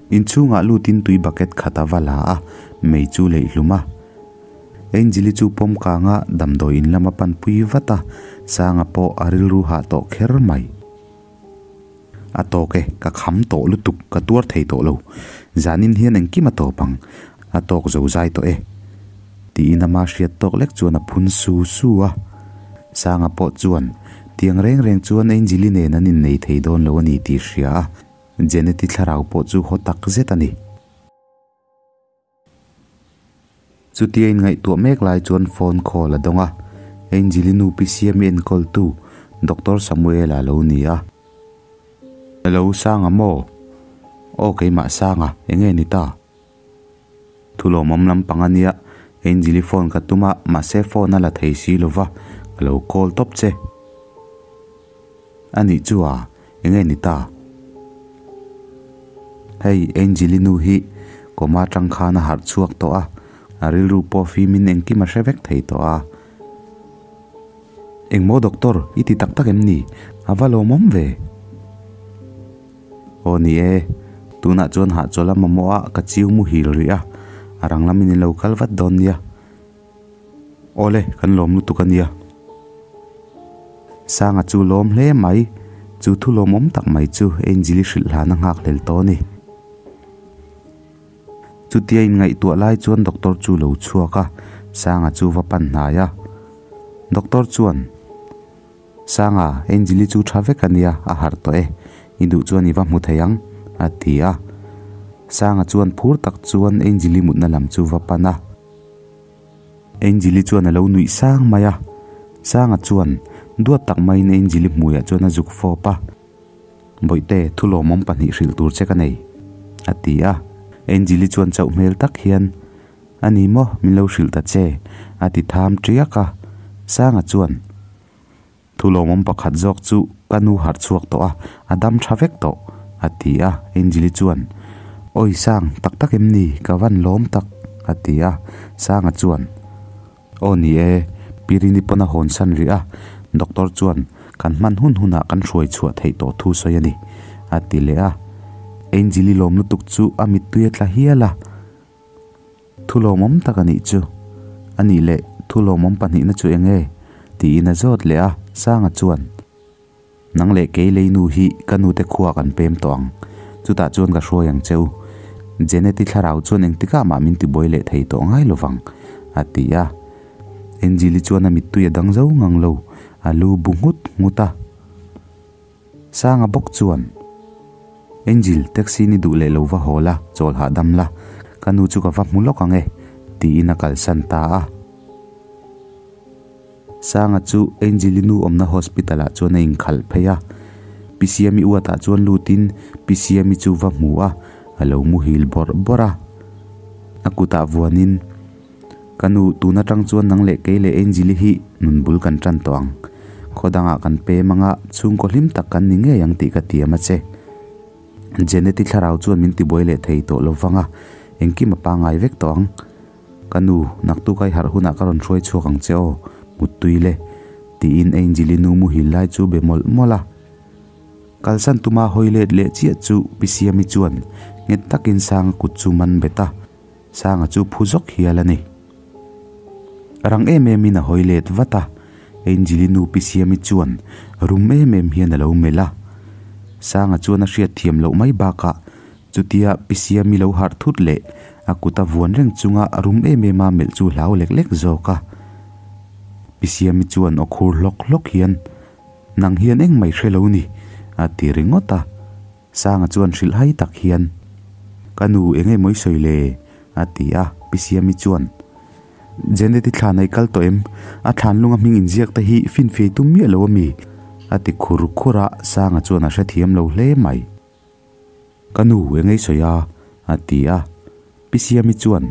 Inchhungah lutin tui bucket khat a va la a, mei chu leih hlum a. Angeli chu pawm kanga damdawi in lama panpui vat a, Sanga pawh a rilru hah tawh kher mai. A tawk e, ka kham tawh lutuk, ka tuar thei tawh lo. Zanin hian engkim a tawp ang, a tawk zo zai tawh e. Tiin ama hriat tawk lek chuan a phun su su a. Sanga pawh chuan, Tiang reng reng chuan Angeli nen an innei thei dawn lo a ni tih hria a, Jeneti thlarau pawh chu haw tak zet a ni. Chutia inngaihtuah mek lai chuan phone call a dawng a, Angeli nu pi Siami enkawltu Doctor Samuel-a lo ni a. Hello, Sanga maw? Aw keimah Sanga, enge ni ta? Thu lawmawm lampang a nia, Angeli phone ka tum a, mahse phone a la thei si lo va, ka lo call tawp che. A nih chu a, enge ni ta? Hei Angeli nu hi kawma atang khan a harh chhuak tawh a, a rilru pawh fimin engkim a hre vek thei tawh a. Engmaw doctor, i ti tak tak em ni? A va lawmawm ve. Aw ni e, tunah chuan hahchawlh a mamawh a, ka chiu muhil rih a, a rang lamin i lo kal vat dawn nia. Awle, kan lawm lutuk a nia. Sanga chu lawm hle mai, chu thu lawmawm tak mai chu Angel-i hrilh hlan a nghak hlel tawh a ni. Chutia inngaihtuah lai chuan doctor chu lo chhuak a, Sanga chu va pan hnai a. Doctor chuan, Sanga, Angel-i chu tha vek a nia, a harh tawh e, i duh chuan i va hmu thei ang, a ti a. Sanga chuan phur tak chuan Angel-i mutna lam chu va pan a. Angeli chuan a lo nuih sang mai a, Sanga chuan duat tak maiin Angeli hmuiah chuan a zuk fawp a, Bawihte, thu lawmawm pahnih hrilh tur che ka nei, a ti a. Angeli chuan chauh hmel tak hian, A ni maw, min lo hrilh ta che, a ti tham tiak a. Sanga chuan, Thu lawmawm pakhat zawk chu ka nu harh chhuak tawh a, a dam tha vek tawh, a ti a. Angeli chuan, Awi Sang, tak tak em ni? Ka van lawm tak, a ti a. Sanga chuan, Aw ni e, Pirini pawn a hawn san rih a, doctor chuan kan hman hun hunah kan hruai chhuah theih tawh thu sawi a ni, a ti leh a. Angel-i lawm lutuk chu a mittui a tla hial a. Thu lawmawm tak a nih chu. A nih leh thu lawmawm pahnihna chu eng nge? tiin a zawt leh a, Sanga chuan, Nang leh kei leinu hi ka nute khuaa kan pem tawh ang. Chutah chuan ka hruai ang che u. Janet-i thlarau chuan engtikah mah min tibuai leh thei tawh ngai lovang, a ti a. Angel-i chuan a mittui a dang zo ngang lo, a lu bu nghut nghut a. Sanga bawk chuan, Angel, taxi ni duh leh lo va haw la, chawl hahdam la, ka nu chu ka va hmu lawk ang e, tiin a kalsan ta a. Sanga chu Angel-i nu awmna hospital ah chuan a inkhalh phei a, Pi Siami uatah chuan lutin Pi Siami chu va hmu a, a lo muhil bawrh bawrh a. A kutah vuanin, Ka nu, tun atang chuan nang leh kei leh Angel-i hi nun bul kan tan tawh ang. Khaw dangah kan pem anga chhungkaw hlim tak kan ni ngei ang tih ka tiam a che. Janet-i thlarau chuan min tibuai leh thei tawh lo vang a, engkim a pangngai vek tawh ang. Ka nu, naktuk ai harh hunah ka rawn hruai chhuak ang che aw, muttui le, tiin Angel-i nu muhil lai chu be mawlh mawlh a. Kalsan tuma hawi let leh chiah chu Pi Siami chuan nghet takin Sanga kut chu man bet a, Sanga chu phu zawk hial a ni. Rang em emin a hawi let vat a, Angel-i nu Pi Siami chuan rum em em hian a lo melh a. Sanga chuan a hriat thiam loh mai bakah Chutia Pi Siami lo harh thut leh a kut a vuan reng chunga a rum em em a melh chu hlau lek lek zawk a. Pi Siami chuan aw khur hlawk hlawk hian, Nang hian eng mai hre lo ni, a ti ringawt a. Sanga chuan hrilh hai tak hian, Ka nu eng emaw i sawi le? a ti a. Pi Siami chuan, Janet-i thlan a i kal tawh em? A thlan lunga hming inziak te hi finfiai tum miah lo a mi? a ti khur khur a, Sanga chuan a hrethiam lo hle mai. Ka nu eng ei sawi a? a ti a. Pi Siami chuan,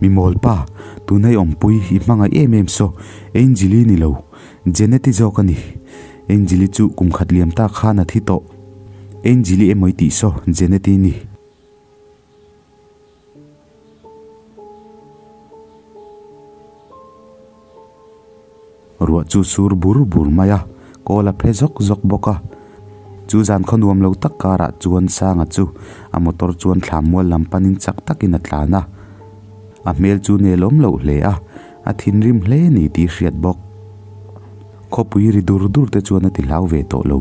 Mi mawl pa, tuna i awmpui i hmangaih em em saw, Angel-i ni lo, Janet-i zawk a ni. Angel-i chu kum khat liam ta khan a thi tawh. Angel-i emaw i tih saw, Janet-i ni. Ruah chu sur bur bur mai a, kawl a phe zawk zawk bawk a. Chu zan khaw nuam lo tak karah chuan Sanga chu a motor chuan thlam mual lam panin chak takin a tlan a. A hmel chu nelawm loh hle a, a thinrim hle ni tih hriat bawk. Khawpui ri dur dur te chuan a ti hlau ve tawh lo.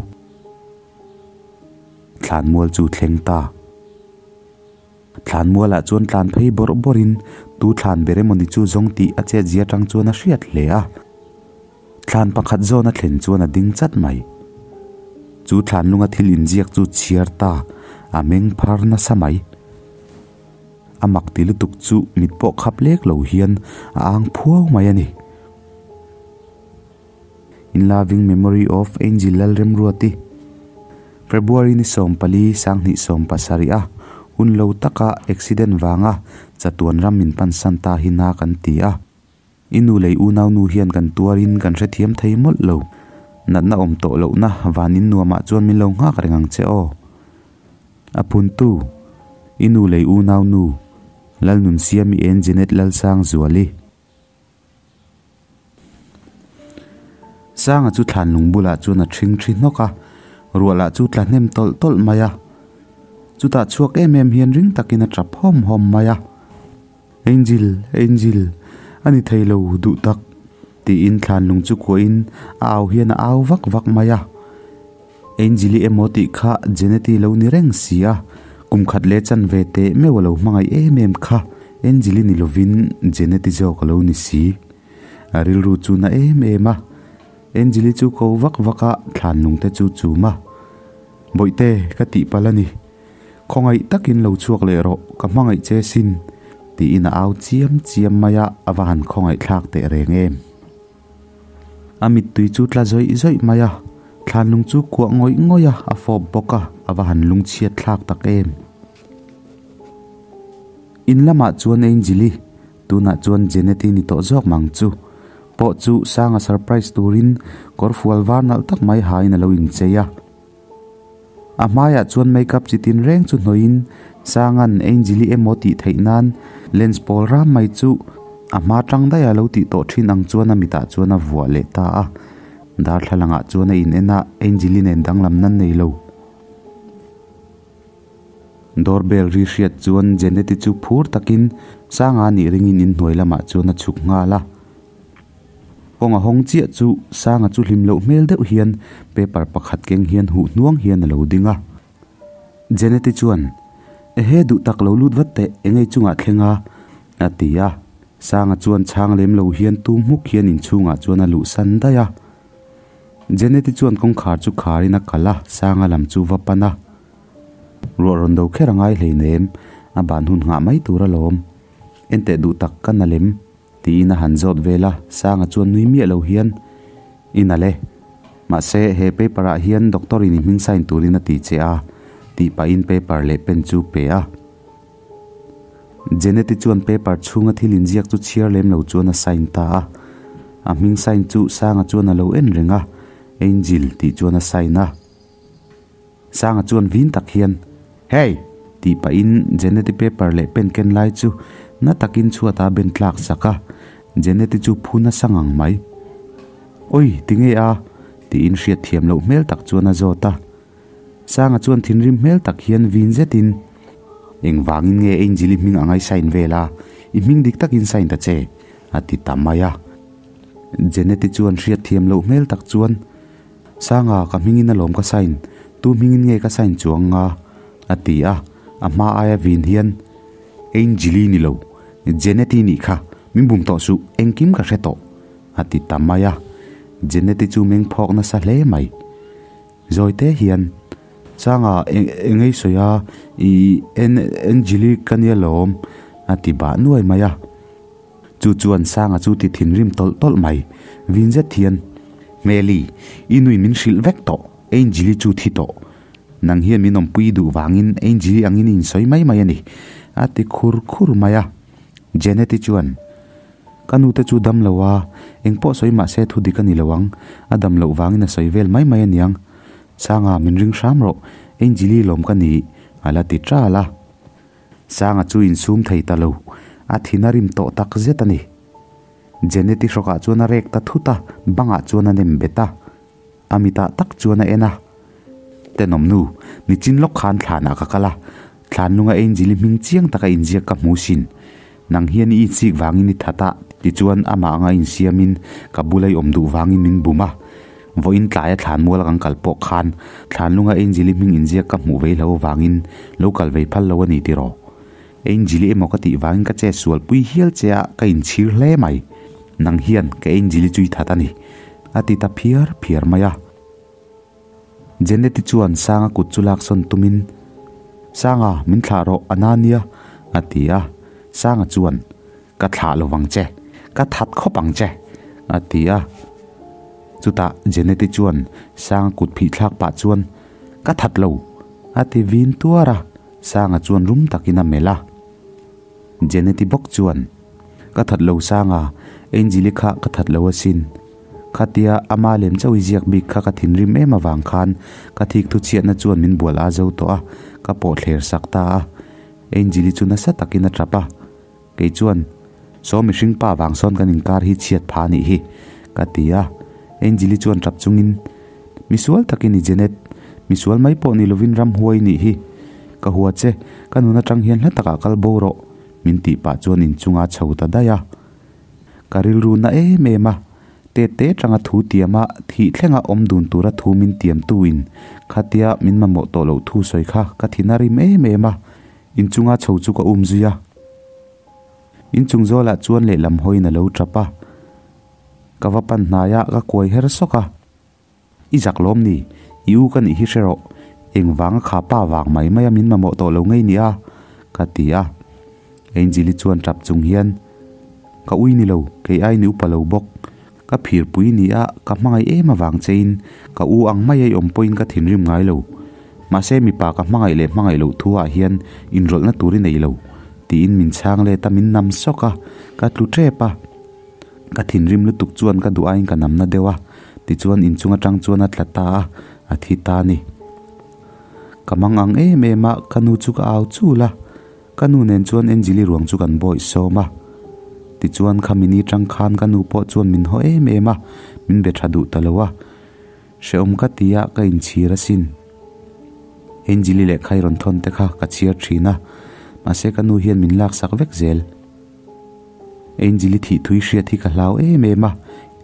Thlan mual chu thleng ta. Thlan mualah chuan tlan phei bawrh bawrhin tu thlan ber emawni chu zawng tih a chet zia tang chuan a hriat hle a. Thlan pakhat zawn a thlen chuan a ding chat mai. Chu thlan lunga thil inziak chu chhiar ta, a meng phar nasa mai. A mak ti lutuk chu mit pawh khap lek lo hian a ang phuau mai a ni. In loving memory of Angel Lalremruati. February ni 14 2017 a hun lo taka accident vanga chatuan ram min pansan ta hi na kan ti a. I nu lei unau nu hian kan tuarin kan hrethiam thei mawlh lo. Natna awm tawh lohna van in nuamah chuan min lo nghak reng ang che aw. A phuntu, I nu lei unau nu, Lalnunsiami en Jenet Lalsangzuali. Sanga chu thlan lung bulah chuan a ṭhing ṭhi hnawk a, ruah lah chu tla hnem tawlh tawlh mai a. Chutah chhuak em em hian ring takin a ṭap hawm hawm mai a. Angel, Angel, a ni thei lo duh tak, tiin thlan lung chu kuahin a au hian a au vak vak mai a. Angel-i emaw tih kha Janet-i lo ni reng si a, kum khat leh chanve teh meuh a lo hmangaih em em kha Angel-i ni lovin Janet-i zawk a lo ni si. A rilru chu na em em a, Angel-i chu ko vak vak a, thlan lung te chu chum a. Bawihte, ka tih palh a ni. Khawngaih takin lo chhuak leh rawh, ka hmangaih che sin, tiin a au chiam chiam mai a, a va han khawngaih thlak teh reng em. A mittui chu tla zawih zawih mai a, thlanlung chu kuah ngawih ngawih a, a fawp bawk a, a va han lungchhiat thlak tak em. In lamah chuan Angel-i, tunah chuan Janet-i ni tawh zawk mang chu, pawh chu Sanga surprise turin kawr fual var nalh tak mai hain a lo inchei a. A hmaiah chuan makeup chi tin reng chu hnawhin Sanga'n Angel-i emaw tih theih nan lens pawl ram mai chu. A hma tang daih a lo tih tawh thin ang chuan a mitah chuan a vuah leh ta a. Darthlalangah chuan a in en a, Angel-i nen danglam nan nei lo. Doorbell ri hriat chuan Janet-i chu phur takin Sanga nih ringin inhnuai lamah chuan a chhuk nghal a. Kawng a hawng chiah chu Sanga chu hlim loh hmel deuh hian paper pakhat keng hian huh hnuang hian a lo ding a. Janet-i chuan, Ehe duh tak lo lut vat teh, engei chungah thleng a? a ti a. Sanga chuan chhang lem lo hian tum hmuk hian inchhungah chuan a luh san daih a. Janet-i chuan kawngkhar chu kharin a kalh a, Sanga lam chu va pan a. Ruah rawn do kher a ngai hleinem, a ban hun nghah mai tur alawm. Enteh duh tak ka na lem, tiin a han zawt vel a, Sanga chuan nui miah lo hian, I na le. Mahse, he paper ah hian doctor in i hming sign turin a ti che a, tih pahin paper leh pen chu pe a. Janet-i chuan paper chhunga thil inziak chu chhiar lem lo chuan a sign ta a. A hming sign chu Sanga chuan a lo en reng a, Angel tih chuan a sign a. Sanga chuan vin tak hian, Hey! tih pahin Janet-i paper leh pen ken lai chu na takin chhuatah a ben tlak sak a, Janet-i chu phu nasa ngang mai. Oi, tinge a? tiin hriatthiam loh hmel tak chuan a zawt a. Sanga chuan thinrim hmel tak hian vin zetin, Engvangin nge Angel-i hming a ngaihsain vel a, i hming dik takin sign ta che, a ti ta mai a. Janet-i chuan hriatthiam loh hmel tak chuan, Sanga, ka hmingin alawm ka sign, tu hmingin nge ka sign chuang nga? a ti a, a hma aia vin hian, Angel-i ni lo, Janet-i nih kha, min bum tawh suh, engkim ka hre tawh, a ti ta mai a. Janet-i chu meng phawk nasa hle mai. Zawite hian, Sanga, engei sawi a, i Angel-i ka nia lawm, a ti bah nuai mai a. Chu chuan Sanga chu ti thinrim tawlh tawlh mai. Vin zet hian, Hmeli, i nui min hrilh vek tawh, Angel-i chu thi tawh. Nang hian min awmpui duh vangin Angel-i angin i insawi mai mai a ni, a ti khur khur mai a. Janet-i chuan, Ka nute chu dam lo a, eng pawh sawi mah se thu dik a ni lo ang, a dam loh vangin a sawi vel mai mai a niang. Sanga, min ring hram rawh, Angel-i lawm ka ni, a la ti ṭal a. Sanga chu insum thei ta lo, a thin a rim tawh tak zet a ni. Janet-i hrawkah chuan a rek ta thut a, bangah chuan a nem bet a. A mitah tak chuan a en a. Tenawm nu, nichin lawk khan thlanah ka kal a, thlan lunga Angel-i hming chiang taka inziak ka hmu sin. Nang hian i inchik vangin i that a, tichuan amah anga insiamin ka bula i awm duh vangin min bum a. Vawiin tlaia thlan mual kan kal pawh khan thlanlunga Angel-i hming inziak ka hmuh vei hlo avangin lo kal vei phal lo a ni tiraw? Angel-i emaw ka tih vangin ka che sualpui hial che a, ka inchhir hle mai. Nang hian ka Angel-i chu i that a ni, a ti ta phiar phiar mai a. Janet-i chuan Sanga kut chu laksawn tumin, Sanga, min thlah rawh, a na nia, a ti a. Sanga chuan, Ka thlah lo vang che, ka that khawp ang che, a ti a. Chutah Janet-i chuan Sanga kut phih thlak pah chuan, Ka that lo, a ti vin tuar a. Sanga chuan rum takin a melh a. Janet-i bawk chuan, Ka that lo Sanga, Angel-i kha ka that lo asin. Khatia ama lem chauh i ziak bik kha ka thinrim em avang khan ka thik thu chhiatna chuan min bual a zo tawh a, ka pawh thler sak ta a. Angel-i chu nasa takin a tap a. Kei chuan, Saw mihring pa vang sawn kan inkar hi chhiat pha anih hi, ka ti a. Angel-i chuan tap chungin, Misual takin i Janet, misual mai pawh ni lovin ramhuai nih hi. Ka hua che, ka nun atang hian hla takah kal bo rawh, min tih pah chuan inchunga chho ta daih a. Ka rilru na em em a, tet te tanga thu tiama thih thlenga awm dun tura thu min tiamtu in khatia min mamawh tawh loh thu sawi kha ka thin a rim em em a, inchunga chho chu ka um zui a. Inchung zawlah chuan lehlam hawiin a lo tap a, ka va pan hnaiah ka kuai her sawk a. I zak lawm ni? I u ka nih hi hre rawh. Engvanga kha pa vang mai maia min mamawh tawh lo ngei nia? ka ti a. Angel-i chuan tap chung hian, Ka ui ni lo, kei ai ni upa lo bawk. Ka phirpui ni a, ka hmangaih em avang chein ka u ang mai a i awm pawhin ka thinrim ngai lo. Mahse mipa ka hmangaih leh hmangaih loh thu ah hian inrawlhna tur i nei lo, tiin min chhang let a, min nam sawk a, ka tlu tep a. Ka thinrim lutuk chuan ka duh aiin ka namna deuh a, tichuan inchung atang chuan a tla ta a, a thi ta a ni. Ka mang ang em em a, ka nu chu ka au chul a, ka nu nen chuan Angel-i ruang chu kan bawih sawm a. Tichuan khami ni tang khan ka nu pawh chuan min haw em em a, min be tha duh ta lo a. Hrehawm ka ti a, ka inchhir asin. Angeli lehkha i rawn thawn te kha ka chhiar thin a, mahse ka nu hian min laksak vek zel. Angeli thih thui hriat hi ka hlau em em a,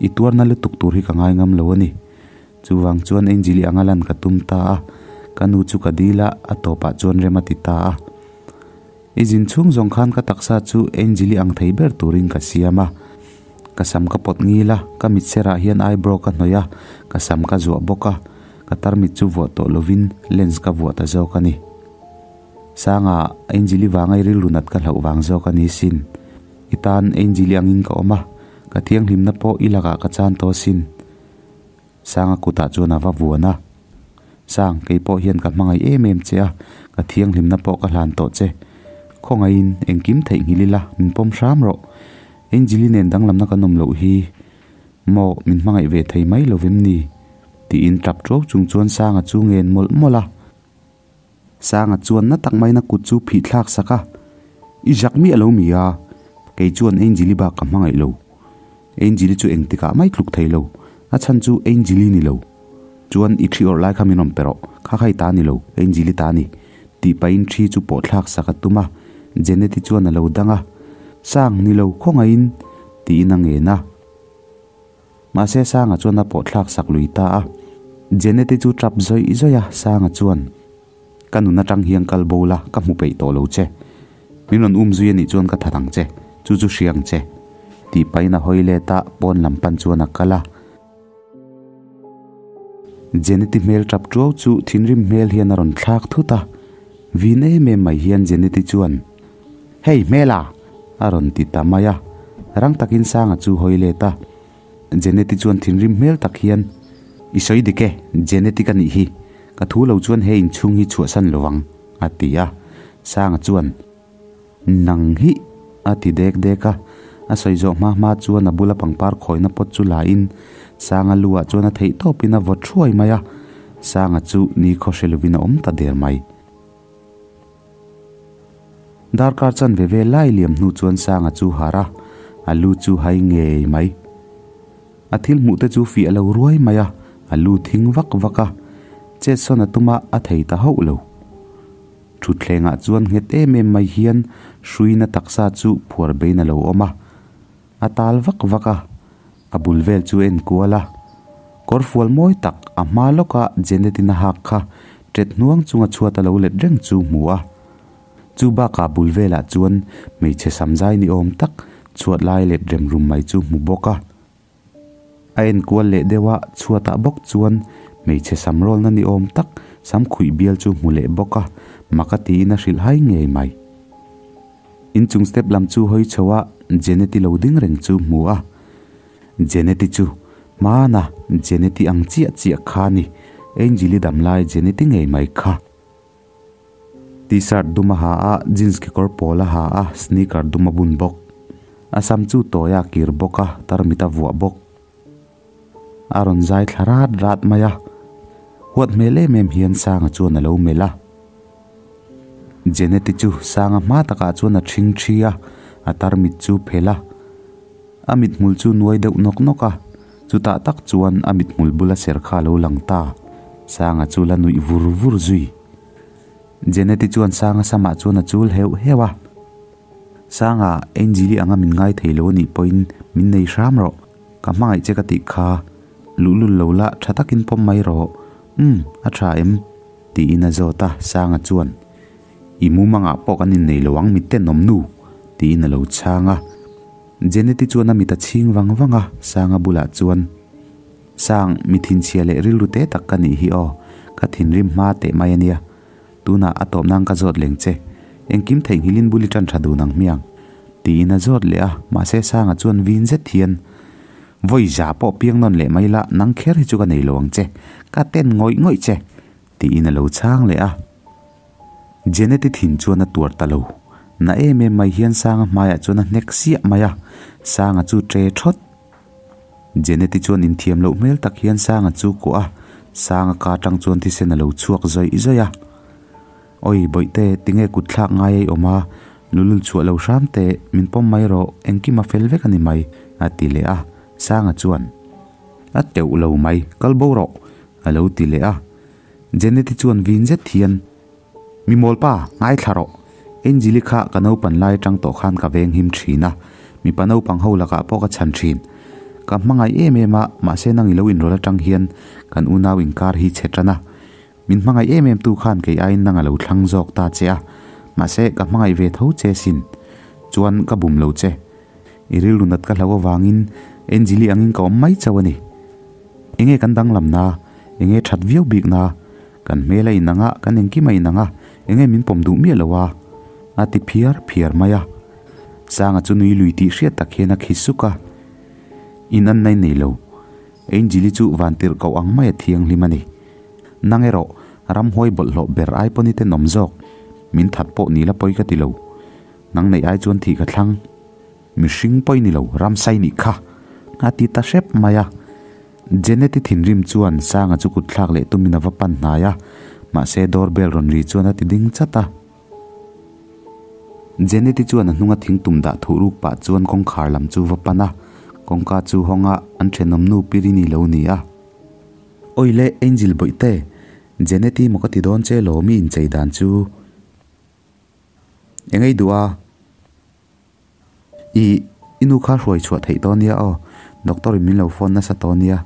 i tuarna lutuk tur hi ka ngai ngam lo a ni. Chuvang chuan Angeli anga lan ka tum ta a, ka nu chu ka dil a, a tawpah chuan rem a ti ta a. I zin chhung zawng khan ka taksa chu Angeli ang thei ber turin ka siam a. Ka sam ka pawt ngil a, ka mit serah hian eyebrow ka hnawih a, ka sam ka zuah bawk a, ka tarmit chu vuah tawh lovin lens ka vuah ta zawk a ni. Sanga, Angeli vanga i rilru nat ka hlauh vang zawk a ni sin. I tan Angeli angin ka awm a, ka thianghlimna pawh i lakah ka chan tawh sin. Sanga kutah chuan a va vuan a, Sang, kei pawh hian ka hmangaih em em che a, ka thianghlimna pawh ka hlan tawh che. Khawngaihin, engkim theihnghilh ila, min pawm hram rawh. Angeli nen danglamna kan awm loh hi, maw, min hmangaih ve thei mai lo vem ni? Tiin tap ṭuau chung chuan Sanga chu ngen mawlh mawlh a. Sanga chuan na tak maina kut chu phih thlak sak a, I zak miah lo mi a, kei chuan Angeli bak ka hmangaih lo. Angeli chu engtikah mai tluk thei lo, a chhan chu Angeli ni lo. Chuan i thi awrh lai kha min rawn pe rawh, kha kha i ta ni lo, Angeli ta ni, tih pahin thi chu pawh thlak sak a tum a, Jeneti chuan a lo dang a, Sang, ni lo, khawngaihin, tiin a ngen a. Mahse Sanga chuan a pawh thlak sak lui ta a. Jeneti chu tap zawih zawih a, Sanga chuan, Ka nun atang hian kal bo la, ka hmu peih tawh lo che. Min rawn um zui a nih chuan ka that ang che, chu chu hria ang che. Tih pahin a hawi let a, pawn lam pan chuan a kal a. Jeneti hmel tap tuau chu thinrim hmel hian a rawn thlak thut a. Vin em em mai hian Jeneti chuan, Hei hmela! a rawn ti ta mai a, rang takin Sanga chu hawi let a. Jeneti chuan thinrim hmel tak hian, I sawi dik e, Jeneti ka nih hi, ka thu lo chuan he inchhung hi chhuahsan lo ang, a ti a. Sanga chuan, Nang hi! a ti dek dek a. A sawi zawh hma hma chuan a bula pangpar khawina pawt chu la in Sanga lu ah chuan a theih tawpin a vaw thuai mai a. Sanga chu ni khaw hre lovin a awm ta der mai. Darkar chanve vel lai liam hnu chuan Sanga chu harh a, a lu chu hai ngei mai. A thil hmuh te chu fiah lo ruai mai a, a lu thing vak vak a, chet sawn a tum a, a thei ta hauh lo. Thutthlengah chuan nghet em em mai hian hruina taksa chu phuar bein a lo awm a, a tal vak vak a, a bul vel chu a en kual a. Kawrfual mawi tak a hma lawka Janet-in a hak kha ṭet hnuang chunga chhuat a lo let reng chu hmu a. Chu bakah bul velah chuan hmeichhe samzai ni awm tak chhuat lai let rem rum mai chu hmu bawk a. A enkual leh deuh a, chhuatah bawk chuan hmeichhe sam rawlna ni awm tak sam khuih bial chu hmu leh bawk a, mak a tiin a hrilh hai ngei mai. Inchung step lam chu hawi chho a, Jeneti lo ding reng chu hmu a. Jeneti chu hmana Jeneti ang chiah chiah kha a ni, Angel-i damlai Jeneti ngei mai kha. T-shirt dum a ha a, jeans kekawr pawl a ha a, sneaker dum a bun bawk. A sam chu tawi a kir bawk a, tarmit a vuah bawk. A rawn zai thla rat rat mai a, huat hmel em em hian Sanga chuan a lo melh a. Jeneti chu Sanga hma takah chuan a ṭhing ṭhi a, a tarmit chu phelh a. A mithmul chu nuai deuh nawk nawk a, chutah tak chuan a mithmul bula ser kha a lo lang ta. Sanga chu la nuih vur vur zui. Jeneti chuan Sanga samah chuan a chul heuh heuh a. Sanga, Angeli anga min ngai thei lo anih pawhin min nei hram rawh. Ka hmangaih che ka tih kha. Luhlul lo la, tha takin pawm mai rawh. Umm, a tha em? Tiin a zawt a, Sanga chuan. I mumangah pawh kan innei lo ang mitten awm nu, tiin a lo chhang a. Jeneti chuan a mit a chhing vang vang a, Sanga bulah chuan, Sang, mi thinchhia leh rilru te tak ka nih hi aw, ka thinrim hma teh mai a nia. Tunah a tawp nan ka zawt leng che. Engkim theihnghilhin bul i tan tha dun ang hmiang, tiin a zawt leh a, mahse Sanga chuan vin zet hian, Vawi za pawh piang nawn leh mai la, nang kher hi chu ka nei lo ang che, ka ten ngawih ngawih che, tiin a lo chhang leh a. Jeneti thin chuan a tuar ta lo. Na em em mai hian Sanga hmaiah chuan a hnek siah mai a, Sanga chu ṭe ṭhawt. Jeneti chuan inthiam loh hmel tak hian Sanga chu kuah a, Sanga ka aṭang chuan thisen a lo chhuak zawih zawih a. Awi Bawihte, tinge kut thlak ngai a i awm a? Lulul chhuah lo hram teh, min pawm mai rawh, engkim a fel vek a ni mai, a ti leh a. Sanga chuan, A teuh lo mai, kal bo rawh, a lo ti leh a. Jeneti chuan vin zet hian, Mi mawlpa, ngaithla rawh. Angeli kha ka naupan lai atang tawh khan ka veng him thin a, mipa naupang ho lakah pawh ka chhan thin. Ka hmangaih em em a, mahse nang i lo inrawlh atang hian kan unau inkar hi chhe tan a. Min hmangaih em em tu khan kei aiin nang a lo thlang zawk ta che a, mahse ka hmangaih ve tho che sin. Chuan ka bum lo che. I rilru nat ka hlauh avangin Angeli angin ka awm mai chauh a ni. Enge kan danglam na? Enge that viau bik na? Kan hmel a inang a, kan engkim a inang a, enge min pawm duh miah lo a? A ti phiar phiar mai a. Sanga chu nui lui tih hriat tak hian a khi suk a. In an nai nei lo. Angeli chu vantirh koh ang mai a thianghlim a ni. Nang erawh, ramhuai bawlhhlawh ber ai pawn i tenawm zawk. Min that pawh ni la pawi ka ti lo. Nang neih ai chuan thih ka thlang. Mihring pawi ni lo, ramsai nih kha! A ti ta hrep mai a. Jeneti thinrim chuan Sanga chu kut thlak leh tumin a va pan hnai a, mahse door bell rawn ri chuan a ti ding chat a. Jeneti chuan a hnunga thing tum dah thuh ruk pah chuan kawngkhar lam chu va pan a, kawngka chu hawng a, an thenawm nu Pirini lo ni a. Awi le, Angel bawihte, Jeneti maw ka ti dawn che law mi inchei dan chu? Engei duh a? I, i nu kha hruai chhuah theih tawh nia aw, doctor in min lo phone nasa tawh nia.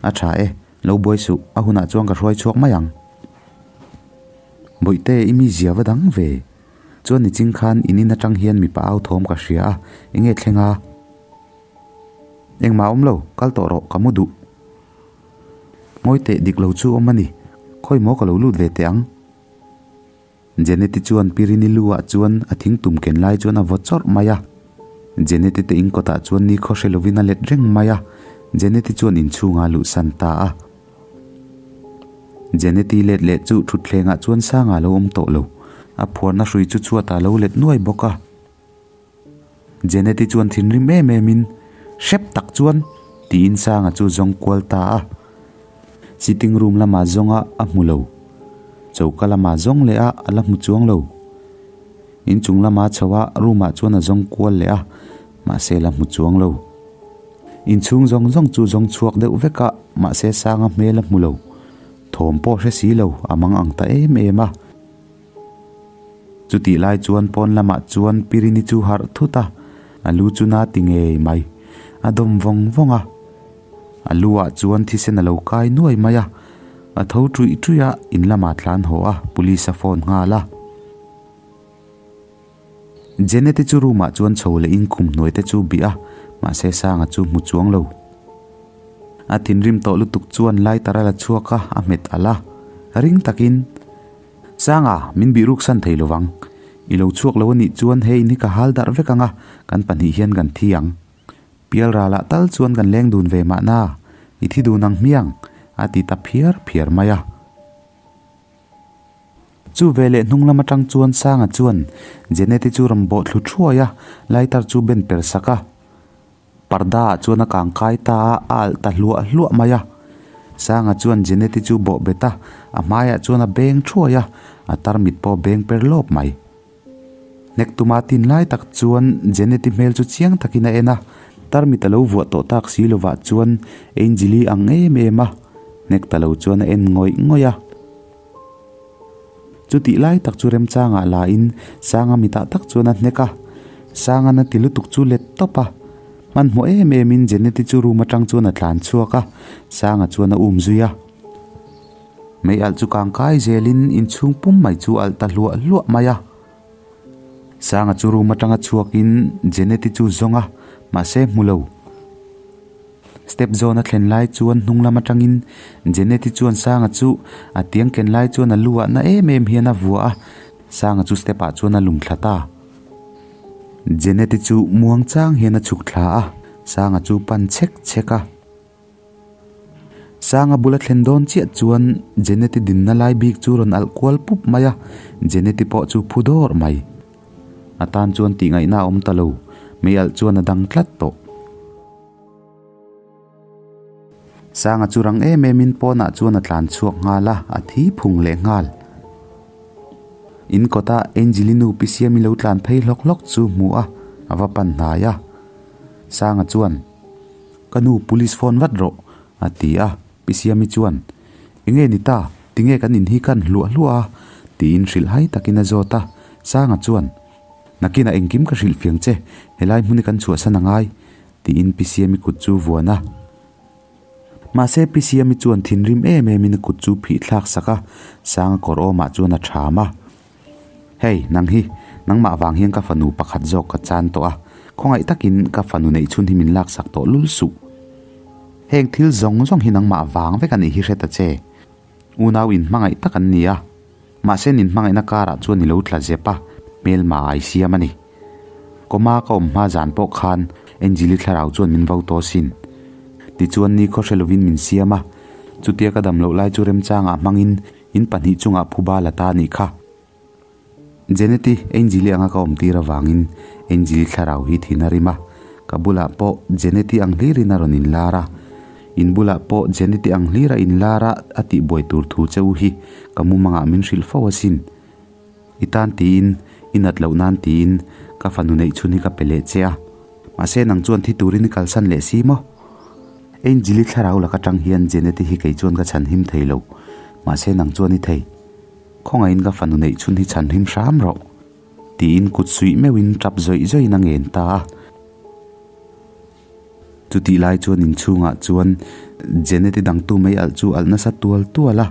A tha e, lo buai suh, a hunah chuan ka hruai chhuak mai ang. Bawihte, i mi zia va dang ve. Chuan ni ching khan in in atang hian mipa au thawm ka hria a, enge thleng a? Engmah awm lo, kal tawh rawh, ka mu duh. Ngawi teh dik lo chu awm a ni, khawi maw ka lo lut ve teh ang. Jeneti chuan Pirini lu ah chuan a thing tum ken lai chuan a vaw chawrh mai a. Jeneti te in kawtah chuan ni khaw hre lovin a let reng mai a, Jeneti chuan inchhungah a luhsan ta a. Jeneti let leh chu thutthlengah chuan sangah a lo awm tawh lo, a phuarna hrui chu chhuatah a lo let nuai bawk a. Jeneti chuan thinrim em em in, Hrep tak chuan! tiin Sanga chu zawng kual ta a. Sitting room lamah zawng a a hmu lo. Choka lamah zawng leh a a la hmu chuang lo. Inchung lamah chho a room ah chuan a zawng kual leh a, mahse la hmu chuang lo. Inchhung zawng zawng chu zawng chhuak deuh vek a, mahse Sanga hmel a hmu lo. Thawm pawh hre si lo, a mang ang ta em em a. Chutih lai chuan pawn lamah chuan Pirini chu harh thut a, a lu chu na ti ngei mai. A dawm vawng vawng a. A lu ah chuan thisen a lo kai nuai mai a. A tho ṭuih ṭuih a, in lamah tlan haw a, police a phone nghal a. Jeneti chu room ah chuan chho leh in khum hnuai te chu bih a, mahse Sanga chu hmu chuang lo. A thinrim tawh lutuk chuan lighter a la chhuak a, a hmet alh a. Ring takin. Sanga, min bih ruk san thei lovang. I lo chhuak lo a nih chuan hei ni ka hal darh vek ang a, kan pahnih hian kan thi ang. Pial ralah tal chuan kan leng dun ve mahna, i thi dun ang hmiang, a ti ta phiar phiar mai a. Chu veleh hnung lam atang chuan Sanga chuan Jeneti chu rawn bawh thlu thuai a, lighter chu ben per sak a. Parda ah chuan a kang kai ta a, a alh ta hluah hluah mai a. Sanga chuan Jeneti chu bawh bet a, a hmaiah chuan a beng thuai a, a tarmit pawh a beng per lawp mai. Hnek tuma tin lai tak chuan Jeneti hmel chu chiang takin a en a, tarmit a lo vuah tawh tak si lovah chuan Angeli ang em em a, hnek ta lo chuan a en ngawih ngawih a. Chutih lai tak chu remchangah la in Sanga mitah tak chuan a hnek a, Sanga na ti lutuk chu let tawp a. Hmanhmawh em em in Jeneti chu room atang chuan a tlan chhuak a, Sanga chuan a um zui a. Mei alh chu kang kai zel in inchhung pum mai chu alh ta hluah hluah mai a. Sanga chu room atanga chhuak in Jeneti chu zawng a, mahse hmu lo. Step zawn a thlen lai chuan hnung lam atangin Jeneti chuan Sanga chu a tiang ken lai chuan a lu ah na em em hian a vuah a, Sanga chu step ah chuan a lum thla ta. Jeneti chu muang chang hian a chhuk thla a, Sanga chu pan chhek chhek a. Sanga bula thlen dawn chiah chuan Jeneti dinna lai bik chu rawn alh kual pup mai a, Jeneti pawh chu phu dawrh mai. A tan chuan tih ngaihna a awm ta lo, mei alh chuan a dang tlat tawh. Sanga chu rang em em in pawnah chuan a tlan chhuak nghal a, a thi phung leh nghal. In kawta Angeli nu Pi Siami lo tlan phei hlawk hlawk chu hmu a, a va pan hnai a. Sanga chuan, Ka nu, police phone vat rawh, a ti a. Pi Siami chuan, Enge ni ta, tinge kan in hi khan hluah hluah a? tiin hrilh hai takin a zawt a. Sanga chuan, Nakinah engkim ka hrilh fiang che, helai hmun hi kan chhuahsan a ngai, tiin Pi Siami kut chu vuan a. Mahse Pi Siami chuan thinrim em em in a kut chu phih thlak sak a, Sanga kawr awmah chuan a tham a. Hei, nang hi, nangmah vang hian ka fanu pakhat zawk ka chan tawh a, khawngaih takin ka fanu neih chhun hi min laksak tawh lul suh. Heng thil zawng zawng hi nangmah vang vek a nih hi hre ta che. Unau inhmangaih tak an ni a, mahse nin hmangaihna karah chuan i lo tla zep a, hmelma ai siam a ni. Kawma ka awm hma zan pawh khan Angeli thlarau chuan min vo tawh asin. Tichuan ni khaw hre lovin min siam a, chutia ka dam loh lai chu remchangah hmangin in pahnih chungah phuba la ta a nih kha. Jeneti, Angeli anga ka awm tir avangin Angeli thlarau hi thin a rim a, ka bulah pawh Jeneti ang hlirin a rawn inlar a, in bulah pawh Jeneti ang hlira inlar a a tihbuai tur thu che u hi ka mumangah min hrilh fo asin. I tan tiin, i nat loh nan tiin ka fanu neih chhun hi ka pe leh che a, mahse nang chuan thi turin i kalsan leh si maw? Angeli thlarau laka tang hian Jeneti hi kei chuan ka chhan him thei lo, mahse nang chuan i thei. Khawngaihin ka fanu neih chhun hi chhan him hram rawh, tiin kut suih meuhin tap zawih zawihin a ngen ta a. Chutih lai chuan inchhungah chuan Jeneti dangtu mei alh chu alh nasa tual tual a,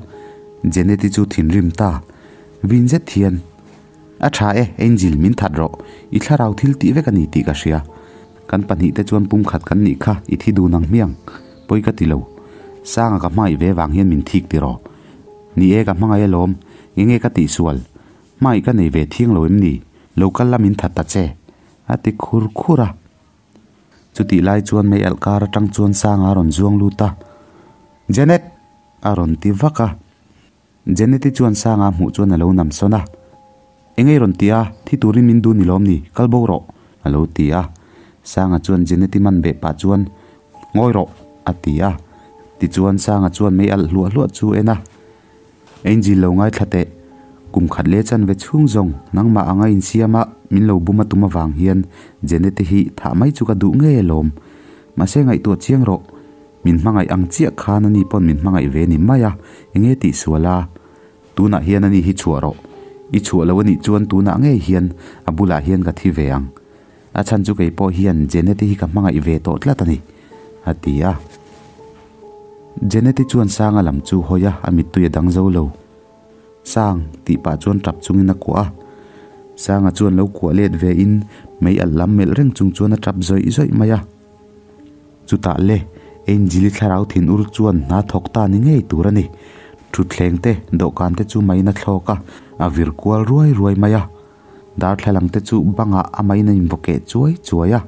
Jeneti chu thinrim ta. Vin zet hian, A tha e, Angel, min that rawh. I thlarau thil tih vek a ni tih ka hria. Kan pahnih te chuan pumkhat kan nih kha i thi dun ang hmiang. Pawi ka ti lo. Sanga ka hmangaih ve vang hian min thik ti rawh. Ni e, ka hmangaih alawm. Enge ka tihsual? Hmangaih ka nei ve thiang lo em ni? Lo kal la min that ta che. A ti khur khur a. Chutih lai chuan mei alh kar atang chuan Sanga a rawn zuang lut a. Janet! A rawn ti vak a. Janet-i chuan Sanga hmuh chuan a lo nam sawn a. Enge i rawn ti a? Thi turin min dun i lawm ni? Kal bo rawh! A lo ti a. Sanga chuan Janet-i man beh pah chuan, Ngawi rawh! A ti a. Tichuan Sanga chuan mei alh hluah hluah chu en a. Angel lo ngaithla teh. Kum khat leh chanve chhung zawng nangmah anga insiam a min lo bum a tum avang hian Janet-i hi thah mai chu ka duh ngei alawm. Mahse ngaihtuah chiang rawh. Min hmangaih ang chiah khan ani pawn min hmangaih ve ni mai a, enge tih sual a? Tunah hian ani hi chhuah rawh. I chhuah lo anih chuan tunah ngei hian a bulah hian ka thi ve ang. A chhan chu kei pawh hian Jeneti hi ka hmangaih ve tawh tlat a ni, a ti a. Jeneti chuan Sanga lam chu hawi a, a mittui a dang zo lo. Sang, tih pah chuan tap chungin a kuah a. Sanga chuan lo kuah let ve in mei alh lam melh reng chung chuan a tap zawih zawih mai a. Chutah le, Angeli thlarau thin ur chuan hna thawk ta ni ngei tur a ni. Thutthleng te, dawhkan te chu maiin a thlawk a, a vir kual ruai ruai mai a. Darthlalang te chu bangah a maiin a invawkeh chuai chuai a.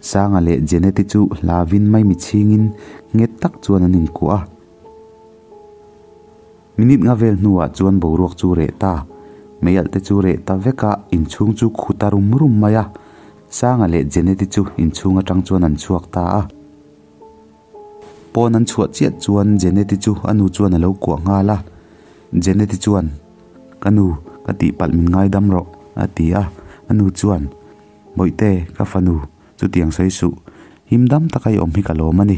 Sanga leh Jeneti chu hlavin maimi chhingin nghet tak chuan an inkuah a. Minute nga vel hnuah chuan boruak chu reh ta. Meialh te chu reh ta vek a, inchhung chu khu ta rum rum mai a. Sanga leh Jeneti chu inchhung atang chuan an chhuak ta a. Pawn an chhuah chiah chuan Jeneti chu a nu chuan a lo kuah nghal a. Jeneti chuan, Ka nu, ka tihpalh min ngaidam rawh, a ti a. A nu chuan, Bawihte, ka fanu, chutiang sawi suh. Him dam taka i awm hi ka lawm a ni,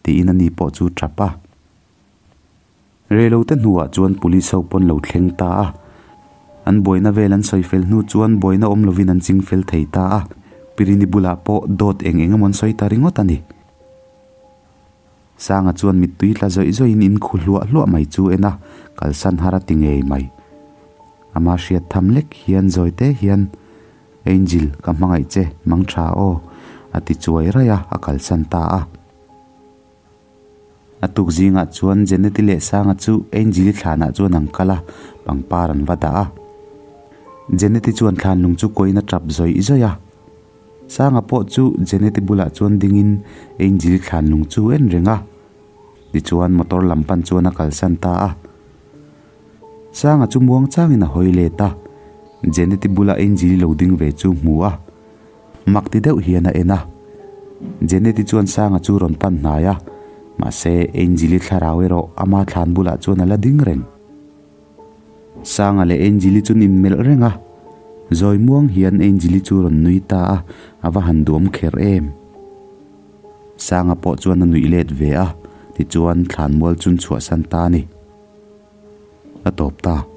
tiin a ni pawh chu tap a. Reilote hnuah chuan police ho pawn lo thleng ta a. An buaina vel an sawi fel hnu chuan buaina awm lovin an ching fel thei ta a. Pirini bulah pawh dawt eng eng emaw an sawi ta ringawt a ni. Sanga chuan mittui tla zawih zawihin in khu hluah hluah mai chu en a, kalsan har a ti ngei mai. Ama hriat tham lek hian zawi te hian, Angel, ka hmangaih che, mang tha aw, a ti chuai raih a, a kalsan ta a. A tuk zingah chuan Jeneti leh Sanga chu Angeli thlanah chuan an kal a, pangpar an va dah a. Jeneti chuan thlanlung chu kawiin a tap zawih zawih a. Sanga pawh chu Jeneti bulah chuan dingin Angeli thlanlung chu en reng a. Tichuan motor lam pan chuan a kalsan ta a. Sanga chu muang changin a hawi let a, Jeneti bula Angeli lo ding ve chu hmu a. Mak ti deuh hian a en a. Jeneti chuan Sanga chu rawn pan hnai a, mahse Angeli thlarau erawh ama thlan bulah chuan a la ding reng. Sanga leh Angel-i chu an inmelh reng a, zawi muang hian Angel-i chu rawn nui ta a, a va han duam kher em. Sanga pawh chuan a nuih let ve a, tichuan thlanmual chun chhuahsan ta a ni. A tawp ta.